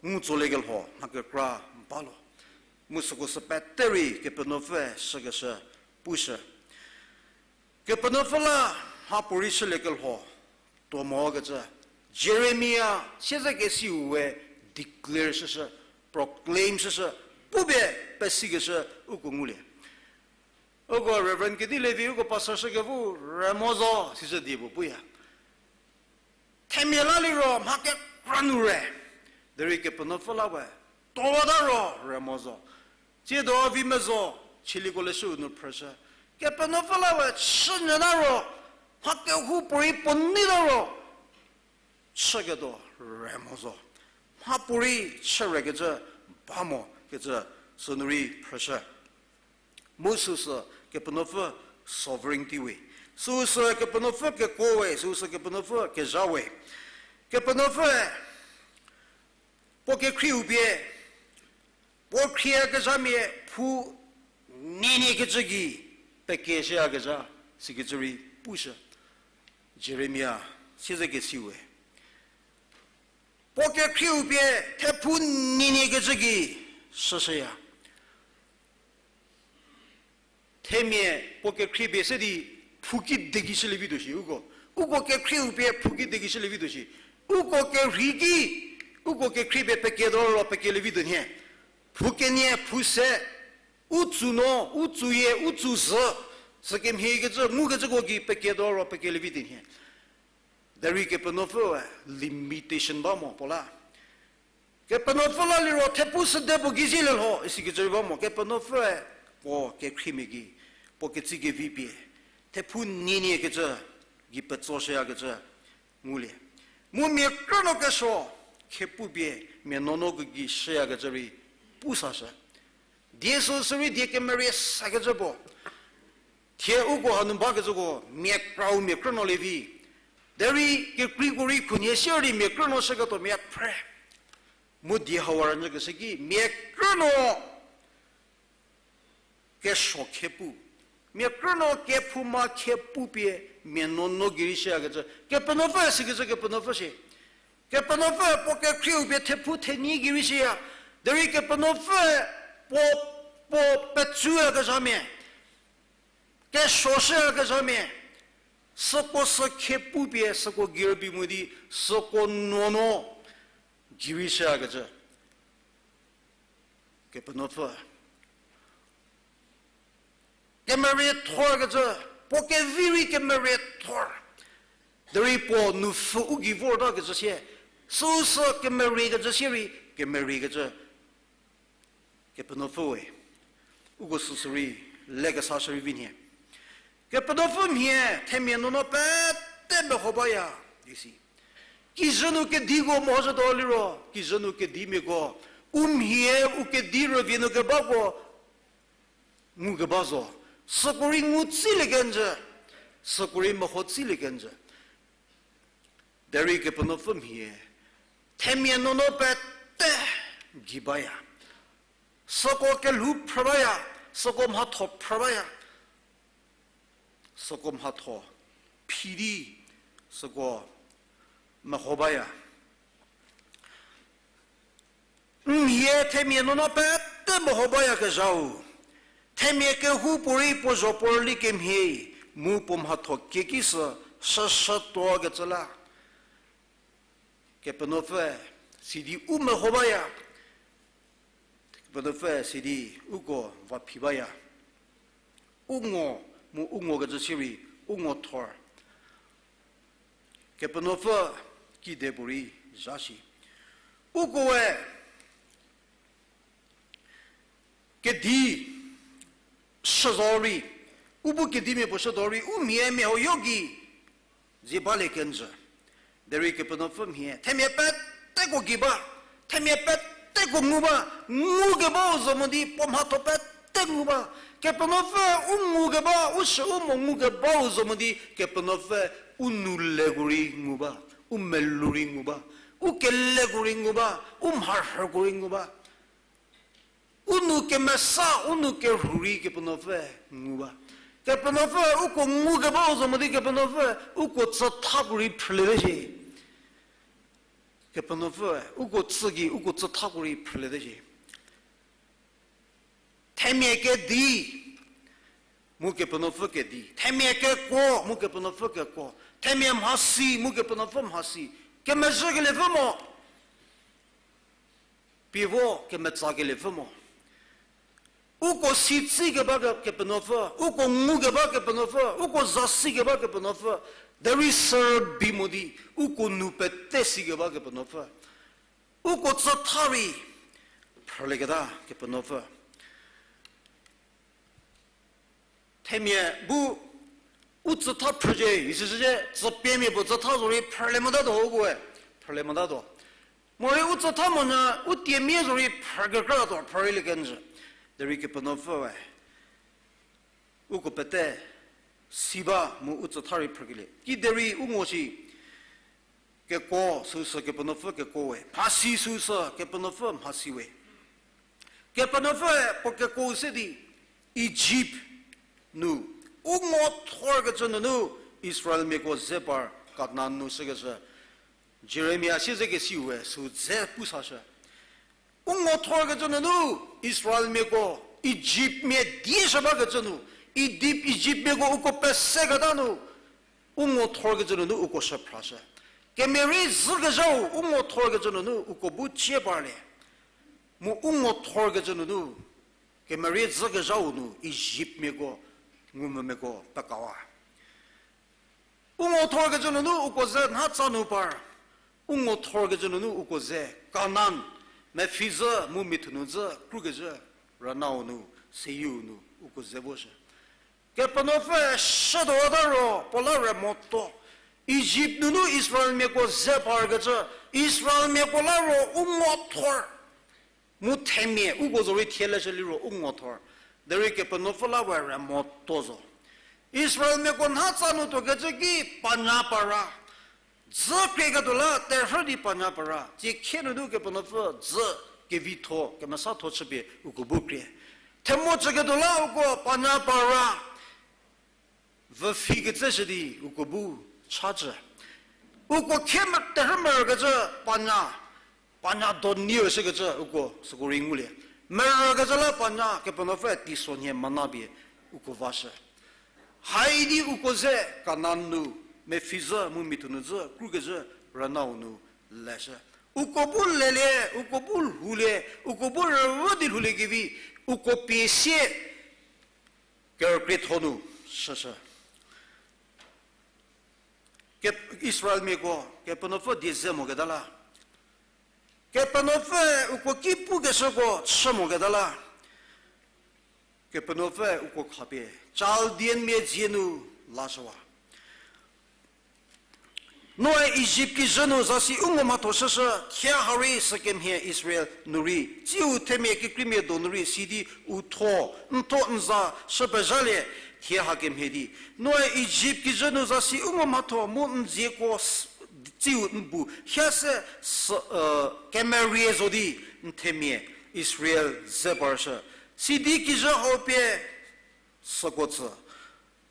Ngu tsoliekelho mha kekra balo. Mu süko sü pete rei Kepenuopfü shükeshü pushü. Kepenuopfü la mhapuorei shüliekelho tuo mokecü Jeremia siezekesiu we declare shüshü, proclaim shüshü, pupie pesikeshü uko ngulie. Uko Reverend Kedilevi uko pastor shükevo remo zo, sisü die puo puya. Themia la liro mha kekra nu re. Derei Kepenuopfü la we tuota ro remo zo. Tsiedo vi mezo, chiliko leshüu nu phrüshü. Kepenuopfü la we chünyüta ro, mha kehoupuorei puo neita ro, chüketuo remo zo. Mhapuorei chürekecü ba mokecü sünu rei phrüshü. Mu süsü Kepenuopfü sovereignty we. Süsü Kepenuopfü kekuo we, süsü Kepenuopfü kezha we. Kepenuopfüe puo kekhrieu pie, puo khrieyakezhamia phu nienie kecü gei pekeshüyakezha, sikecü rei pushü. Jeremia Siezekesiu we. Puo kekhrieu pie thephu nienie kecü gei shüshüya. Themia puo kekhrie pie se di phouki de gei shülie vituo shi uko. Uko kekhrieu pie phouki de gei shülie vituo shi. Uko kerhei ki, uko kekhrie pie peketuo ro pekelie vituo nhie. Phou kenie, phou se, u tsü no, u tsüyie, u tsü zhü, sükemhie kecü, ngukecüko gei peketuo ro pekelie vituo nhie. Derei Kepenuopfüe limitation ba mo puo la. Kepenuopfü la liro thephu süde puo gei zielie lho, isikecü rei ba mo. Kepenuopfüe puo kekhriemia gei, puo ketsekevi pie, thephu nienie kecü gei petsoshüyakecü ngulie. Mu mia krünuo kesuo khepu pie mia nuonuo gei shüyakecü rei pu sashü. Die süsü rei die kemerie sakecü puo. Thie uko hanu bakecüko mia krau mia krünuo lievi. Derei kekreiko rei khunhie sier di mia krünuo shüketuo mia phre. Mu die hauha rünyükeshü ki mia krünuo kesuo khepu. Mia krünuo kephouma khepu pie mia nuonuo gei rei shüyakecü. Kepenuopfü sikecü Kepenuopfü shie. Kepenuopfü puo kekhrieu pie thephu thenie gei rei shüya. Derei Kepenuopfü puo, puo petsuyakezhamia, kesuo shüyakezhamia, süko sü khepu pie süko gei rübei mo di süko nuonuo gei rei shüyakecü Kepenuopfü. Kemeriethorkecü, puo kevi rei kemeriethor. Derei puo nupfhü u gei vortakecü sie, süusü kemeriekecü sie rei kemeriekecü Kepenuopfü we. Uko süsü rei lekesa shürei vi nhie. Kepenuopfü mhie themia nuonuo pete meho baya, isi. Kijü nu kediko mehozhütuo liro, kijü nu kedimiako, u mhie u kedi rüvie nu kebako ngukeba zo, süko rei ngu tsilie kenjü, süko rei meho tsilie kenjü. Derei Kepenuopfü mhie themia nuonuo pete gei baya. Süko kelhou phrü baya, süko mhatho phrü baya. Süko mhatho phi di, süko meho baya. N mhie themia nuonuo pete meho bayakezhau, themia kehou puorei puo zho puo rüli kemhie, mu puo mhatho kieki sü shüshütuokecü la. Kepenuopfü sidi u meho baya. Kepenuopfü sidi uko va phi baya. U ngo, mu u ngokecü sirei u ngo thor. Kepenuopfü kide puorei zha shi. Ukoe kedi shüzo rei, u bu kedimia puo shüzo rei, u mhie mehoyo gei zie balie kenjü. Derei Kepenuopfü mhie themia peteko gei ba, themia peteko ngu ba, ngukebau zo mo di puo mhatho pete ngu ba. Kepenuopfü u ngukeba, u shü u mo ngukebau zo mo di Kepenuopfü u nouleko rei ngu ba, u melou rei ngu ba, u keleko rei ngu ba, u mharhüko rei ngu ba. U nou kemesa, u nou kerhu rei Kepenuopfü ngu ba. Kepenuopfü uko ngukebau zo mo di Kepenuopfü uko tsüthako rei phrüliete shie. Kepenuopfü uko tsü gei uko tsüthako rei phrüliete shie. Themia kedi, mu Kepenuopfü kedi. Themia kekuo, mu Kepenuopfü kekuo. Themia mhasi, mu Kepenuopfü mhasi. Kemezhükeliepfü mo. Pie vo kemetsakelie pfü mo. Uko si tsi keba ke-, Kepenuopfü, uko ngu keba Kepenuopfü, uko zasi keba Kepenuopfü, derei sü rübei mo di, uko nou pete si keba Kepenuopfü, uko tsütha rei phrülieketa Kepenuopfü. Themia bu u tsütha phrücie, isishücie, tsüpiemia puo tsütha zorei phrülie motatuo ukoe, phrülie motatuo. Morei u tsütha monyü u tiemia zorei phrü kekra tuo phrülie kenjü. Derei Kepenuopfüe uko pete si ba mu u tsütha rei phrükelie. Kiderei u ngo shi kekuo süsü Kepenuopfü kekuo we. Mhasi süsü Kepenuopfü mhasi we. Kepenuopfüe puo kekuo se di Ijipt nu u ngo thorkecü nunu Israelmiako ze par Kanan nu shükeshü. Jeremia siezekesiu we sü dze pu sashü. U ngo thorkecü nunu Israelmiako, Ijiptmia die shü bakecü nu, Ijip, Ijiptmiako uko peseketa nu, u ngo thorkecü nunu uko shüphrashü. Kemerie zhükezhau u ngo thorkecü nunu uko bu cie parlie. Mu u ngo thorkecü nunu, kemerie zhükezhau nu Ijiptmiako, ngumvümiako pekawa. U ngo thorkecü nunu uko ze nha tsa nu par. U ngo thorkecü nunu uko ze Kanan, mepfhizhü mu mithu nu dzü krukecü, rünau nu, seyieu nu uko ze voshü. Kepenuopfü shütuota ro puo la re motuo. Ijipt nunu Israelmiako ze parkecü, Israelmiako la ro u ngo thor. Mu themia uko zorei thie leshü liro u ngo thor. Derei Kepenuopfü la we re motuo zo. Israelmiako nha tsa nu tuokecü ki panya para. Dzü krieketuo la terhü di panya para. Tsie khie nunu Kepenuopfü dzü kevitho, kemesatho chüpie uko bu krie. Themo tsüketuo la uko panya para. Vüphi kecüshü di uko bu chacü. Uko khie me-, terhü merükecü panya, panya doniu shükecü uko süko rei ngulie. Merükecü la panya Kepenuopfü teisonhie mana pie uko vashü. Haidi uko ze Kanan nu, mepfhizhü mu mithu nu dzü krukecü rünau nu leshü. Uko bu lelie, uko bu lhoulie, uko bu rüvü di lhouliekevi, uko pie sie kerükrietho nu shüshü. Ke-, Israelmiako Kepenuopfü die ze moketa la, Kepenuopfü uko ki pukeshüko chü moketa la, Kepenuopfü uko khapie Chaldeanmia dzie nu lashüwa. Noe Ijipt kijü nu zasi u ngo mhatho shüshü, thie ha rei sükemhie Israel nu rei, tsiu themia kekreimia donu rei sidi u tho, n tho n za shü pezhalie, thie hakemhie di. Noe Ijipt kijü nu zasi u ngo mhatho mu n dzieko s-, tsiu n bu, hie se sü, kemerie zo di n themia Israel ze parshü. Sidi kijü hau pie süko tsü.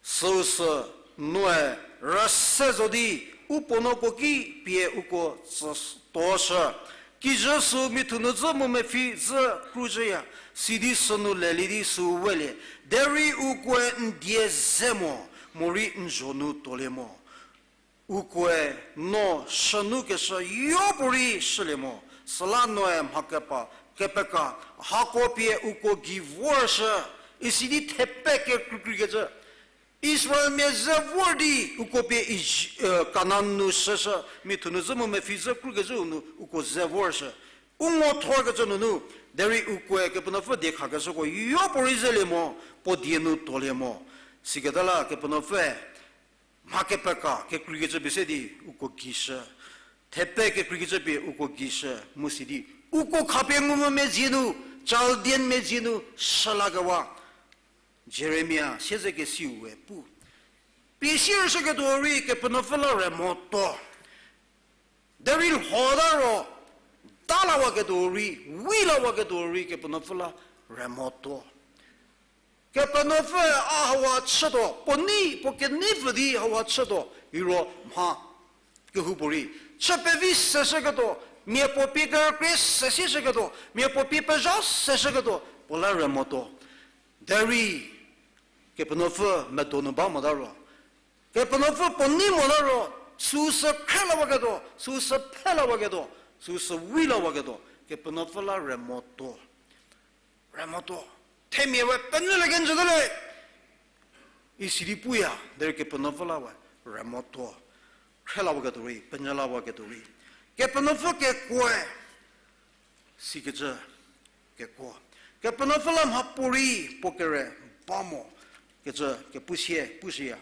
Süu sü noe rüse zo di, u puo nuoko ki pie uko tsü s-, tuoshü. Kijü sü mithu nu dzü mu mepfhi dzü kruzhüya, sidi sünu lelie di süu welie. Derei ukoe n die ze mo, morei n zho nu tuolie mo. Ukoe no shünukeshü yopuorei shülie mo, süla noe mha kepa, kepeka, hako pie uko gei vorshü, isidi thepe kekreikreikecü. Israelmia ze vor di uko pie Ij-, Kanan nu shüshü, mithu nu dzü mu mepfhi dzü krukecüu nu uko ze vorshü. U ngo thorkecü nunu, derei ukoe Kepenuopfü die khakeshüko yopuorei zelie mo, puo die nu tuolie mo. Siketa la Kepenuopfüe mha kepeka kekreikecü pie se di uko gei shü. Thepe kekreikecü pie uko gei shü mu sidi uko khapie ngumvümia dzie nu, Chaldeanmia dzie nu shülakewa. Jeremia siezekesiu we pu. Pie siershüketuo rei Kepenuopfü la re motuo. Derei lhota ro, da lawaketuo rei, wi lawaketuo rei Kepenuopfü la re motuo. Kepenuopfüe a hawa chütuo, puo nei, puo keneipfü di hawa chütuo, iro mha kehoupuorei chü pevi seshüketuo, mia puo pie kerükrie sesieshüketuo, mia puo pie pezha seshüketuo, puo la re motuo. Derei Kepenuopfü medo nu ba mota ro, Kepenuopfü puo nei mota ro, süu sü khre lawaketuo, süu sü phe lawaketuo, süu sü wi lawaketuo, Kepenuopfü la re motuo. Re motuo. Themia we penyülie kenjü te le, isidi puya, derei Kepenuopfü la we re motuo. Khre lawaketuo rei, penyü lawaketuo rei, Kepenuopfü kekuoe sikecü kekuo. Kepenuopfü la mhapuorei puo kere ba mo kecü kepu sie pushüya.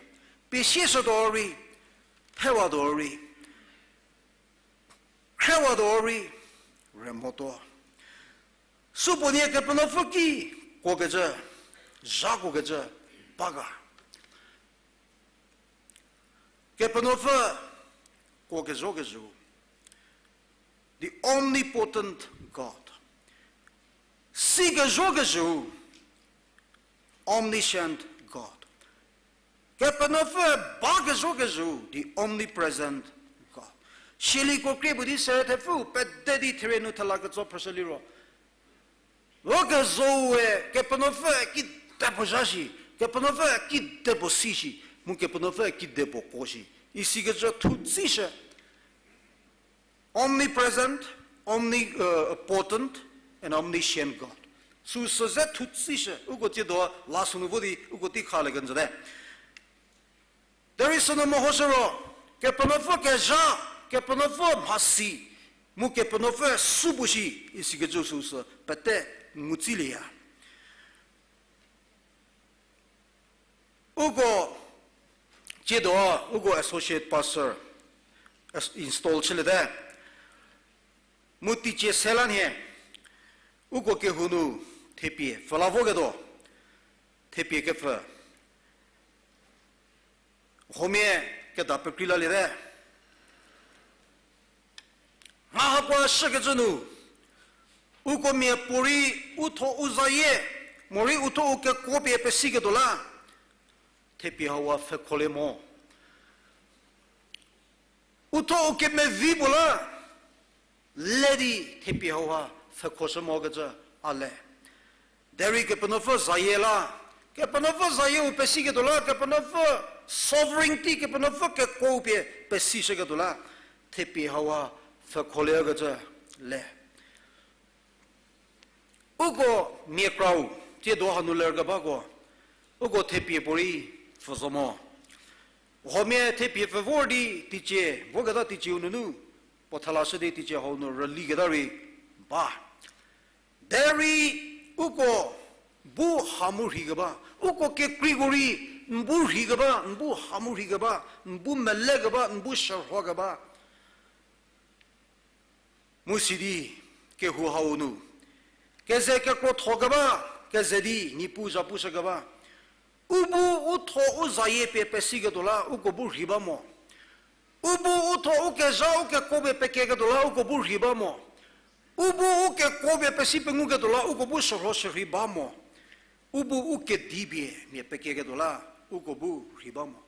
Pie sieshütuo rei, phewatuo rei, khrewatuo rei, re motuo. Supuonie Kepenuopfü ki kuokecü, zhakuokecü ba ga. Kepenuopfü kuokezhokezhüu, the omnipotent God. Sikezhokezhüu, omniscient God. Kepenuopfü ba kezho kezhü, the omnipresent God. Sieliko krie puo di sere thepfü pede di therie nu thela ketso phrüshü liro, o kezho we Kepenuopfü kide puo zha shi, Kepenuopfü kide puo si shi, mu Kepenuopfü kide puo kuo shi, isikecü thutsishü. Omnipresent, omni, uh, potent, and omniscient God. Süsü ze thutsishü, uko tsiedo la sünu vo di uko tei khalie kenjüte. Derei sünu mehoshü ro, Kepenuopfü kezha, Kepenuopfü mhasi, mu Kepenuopfü supuo shi, isikecü süsü pete ngutsilieya. Uko tsiedo, uko associate pastor install chüliete. Mu teicie se la nhie, uko kehou nu thepie pfü la voketuo, thepie kepfü huomia keda pekrei laliete. Mha hakoa shükecü nu, uko miapuorei u tho u zayie, morei u tho u kekuo pie pesiketuo la, thepie hauha pfhekholie mo. U tho u kemevi puo la, le di thepie hauha pfhekhoshü mokecü a le. Derei Kepenuopfü zayie la, Kepenuopfü zayie u pesiketuo la, Kepenuopfü sovereignty, Kepenuopfü kekuo pie pesishüketuo la, thepie hauha pfhekholie kecü le. Uko mia krau, tsiedo hanu lerkebako, uko thepie puorei pfü zo mo. Huomia thepie pfü vor di teicie, voketa teicieu nunu, puo thalashü di teicie hau nu rüliketa rei ba. Derei uko bu ha mu rheikeba, uko kekreiko rei n bu rheikeba, n bu ha mu rheikeba, n bu melekeba, n bu shürhokeba. Mu sidi kehou hau nu keze kekrothokeba, keze di Niepuu zhapushükeba. U bu u tho u zayie pie pesiketuo la uko bu rhei ba mo. U bu u tho u kezha u kekuo pie pekeketuo la uko bu rhei ba mo. U bu u kekuo pie pesi penguketuo la uko bu shürho shürhei ba mo. U bu u kedi pie mia pekeketuo la uko bu rhei ba mo.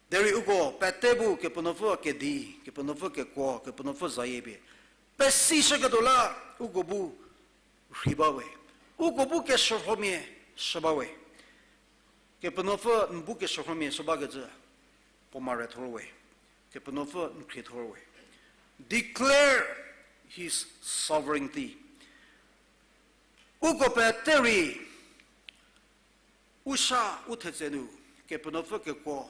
Derei uko pete bu Kepenuopfü kedi, Kepenuopfü kekuo, Kepenuopfü zayie pie pesishüketuo la uko bu rhei ba we. Uko bu keshürhomia shü ba we. Kepenuopfü n bu keshürhomia shü bakecü puo mare thor we. Kepenuopfü n khrie thor we. Declare his sovereignty. Uko pete rei u sha u thetse nu Kepenuopfü kekuo,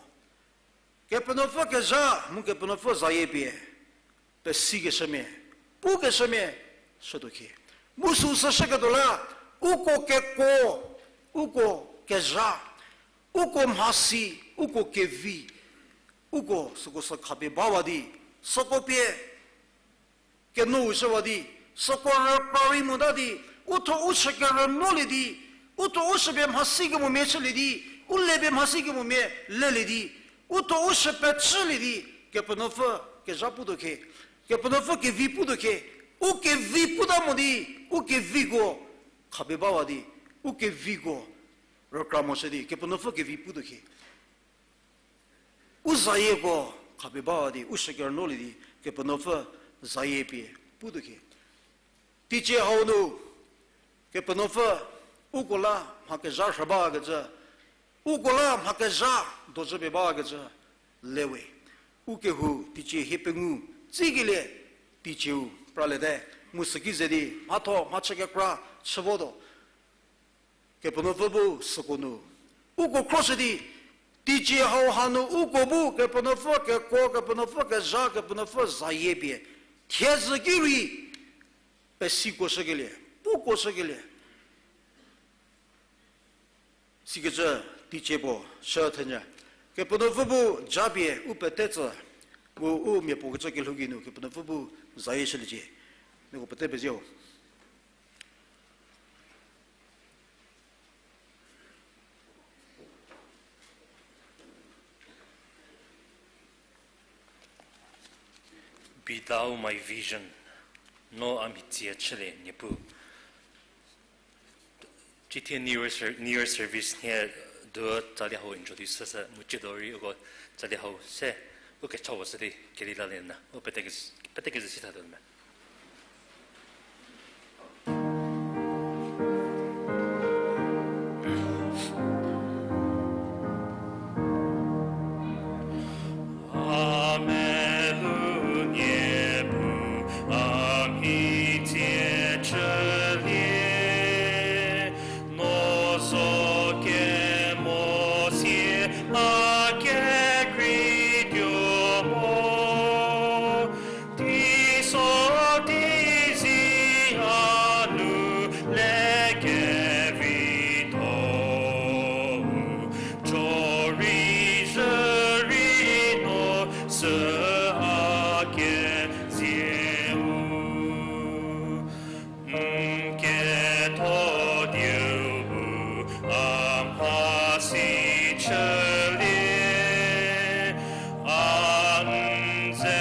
Kepenuopfü kezha mu Kepenuopfü zayie pie pesikeshümia, pukeshümia shütuo khie. Mu süsü shüketuo la uko kekuo, uko kezha, uko mhasi, uko kevi, uko süko sü khapie bawa di, süko pie kenou shüwa di, süko rükra rei mota di, u tho u shü kerünuolie di, u tho u shüpie mhasi kemomia chülie di, u lepie mhasi kemomia lelie di, u tho u shü pechülie di, Kepenuopfü kezha putuo khie, Kepenuopfü kevi putuo khie, u kevi puta mo di, u keviko khapie bawa di, u keviko rükra moshü di Kepenuopfü kevi putuo khie. U zayieko khapie bawa di, u shü kerünuolie di, Kepenuopfü zayie pie putuo khie. Teicie hau nu, Kepenuopfü uko la mha kezha rhü bakecü, uko la mha kezha dojüpie bakecü, lewe. U kehou teicie hie pengou, tsikelie teicieu praliete, mu süki ze di mhatho mhachü kekra chü votuo. Kepenuopfü bu süko nu uko khroshü di, teicie hau hanu uko bu Kepenuopfü kekuo, Kepenuopfü kezha, Kepenuopfü zayie pie thiedzü ki rei pesiko shükelie, puko shükelie. Sikecü teicie puo shü thenyü. Kepenuopfü bu japie u pete tsü, mu u mia puo kecü kelhou geinu Kepenuopfü bu zayie shüliecie. Nieko pete pezie-o. Be thou my vision. No a mhitsie chülie, Niepuu. Cithie New Year ser-, New Year service nhie, Duo tsalie hau introduce süsü mu ciedo rei uko tsalie hau se, u kecha puo sü di keli lalie na, u pete kezü, pete kezü si thatuo me. A melou nie bu a mhi tsie chülie, no zo kemo sie a kekrei tuo mo. Teiso teizie a nu le kevitho-u, chorei zhürei no sü a kezieu. N ketho dieu bu a mhasi chülie, a n ze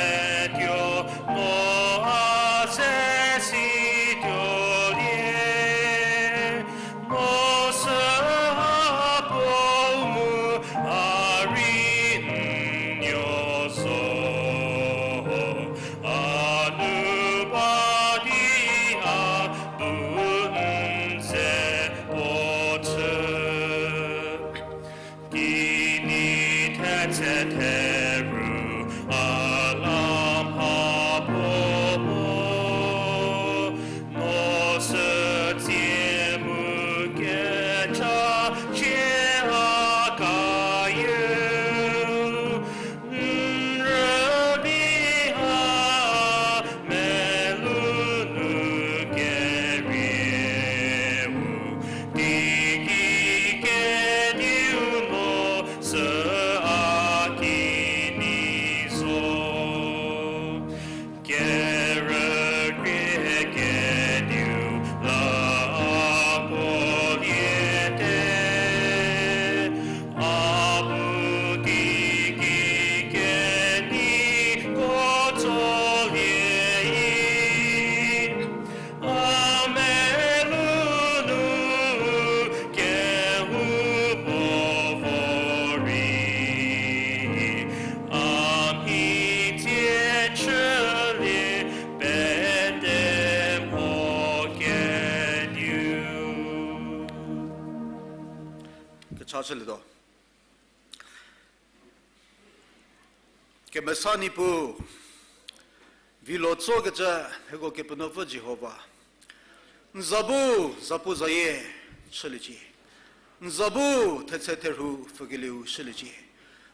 tuo no a ze si tuolie, no sü a puo mu a rei n nuo zo, a nu ba di a bu n ze puo chü. Kinyi thetse theru a la mha puo mo, no sü tsie mu kecha cie a kayieu. N rüli a melou nu kerieu, teiki kediu no sü a kinyi zo. Kerükrie kediu la a kuoliete, a bu teiki kenei ko tsolie i, a melou nu kehou puo vo rei, a mhi tsie chülie pete mho kediu. Kecha chülietuo. Kemesa Niepuu, vilo tsokecü hieko Kepenuopfü Jihova, n za bu zapuzayie chüliecie, n za bu thetse therhu pfükelieu shüliecie,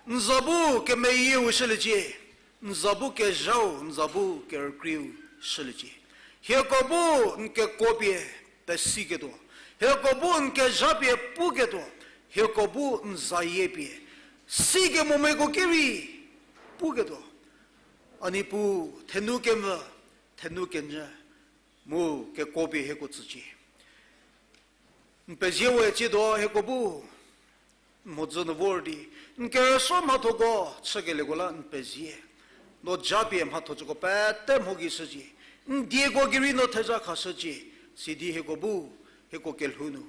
n za bu kemeyieu shüliecie, n za bu kezhau, n za bu kerükrieu shüliecie. Hieko bu n kekuo pie pesiketuo, hieko bu n kezha pie puketuo, hieko bu n zayie pie sikemomeko ki rei puketuo. A Niepuu, thenu kemvü, thenu kenyü, mu kekuo pie hieko tsücie. N pezie we, tsiedo hieko bu n mhodzü nu vor di n kerüsuo mhathoko chükelieko la n pezie. No japie mhatho cüko pete mho gei shücie, n dieko gei rei no thezha khashücie, sidi hieko bu, hieko kelhou nu,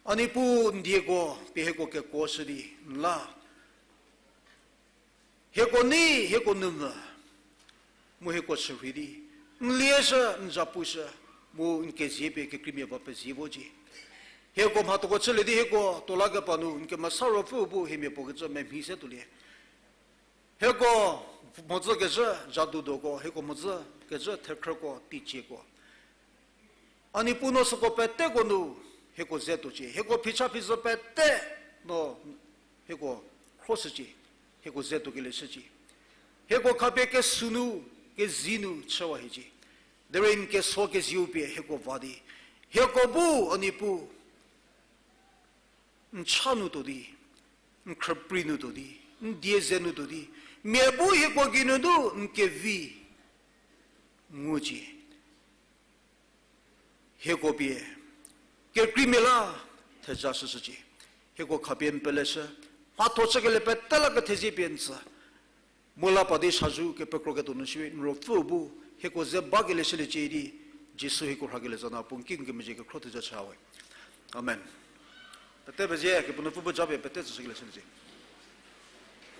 a Niepuu, n dieko pie hieko kekuo shü di n la hieko nei, hieko numvü, mu hieko chürhei di n lieshü, n zapushü, mu n kezie pie kekreimia ba pezie vocie. Hieko mhathoko chülie di hieko tuo lakepa nu n kemesa ruopfüu bu hiemia puo kecü memhi se tuolie. Hieko mhodzü kezhü jaduduoko, hieko mhodzü kezhü thekhrüko, teicieko, a Niepuu, no süko peteko nu hieko ze tuocie, hieko phicha phizü pete no hieko khroshücie, hieko ze tuokelie shücie. Hieko khapie kesü nu, kezie nu chüwa hiecie. Derei n keso kezieu pie hieko va di, hieko bu, a Niepuu, n cha nu tuo di, n khrüprei nu tuo di, n die ze nu tuo di, mia bu hieko geinunu n kevi ngucie. Hieko pie kekreimia la thezha shüshücie. Hieko khapie n peleshü, mhatho chükelie pete la kethezie pie n tsü. Mu la pa di shazhu kepekro ketuo nu shierei n ruopfüu bu hieko ze bakelie shüliecie di, Jisu hieko rhakelie za nu puo n ki n kemezhie kekhro thezha chüwe. Amen. Pete pezie, Kepenuopfü bu japie pete tsüshükelie shüliecie.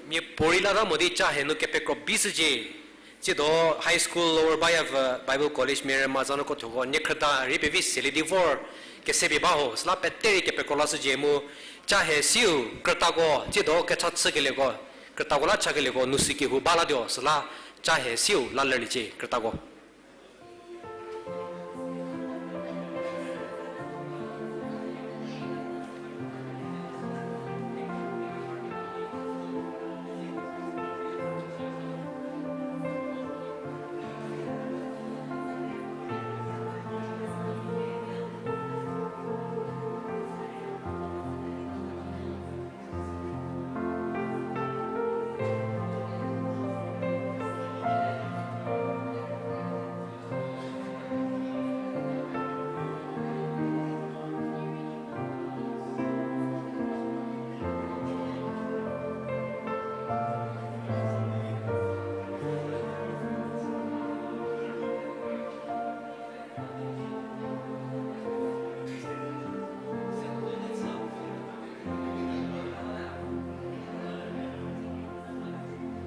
Mia puorei lata mo di ca hie nu kepekro bishücie. Tsiedo high school Lower Bayapfü Bible College mia rüma zanuoko thuoko niekhrüda rei pevi selie di vor kesepie ba ho, süla pete rei kepekro lashücie mu ca hie siu krütako, tsiedo kecha chükelieko, krütako la chakelieko nu si kehou ba latuo, süla ca hie siu la lerliecie krütako.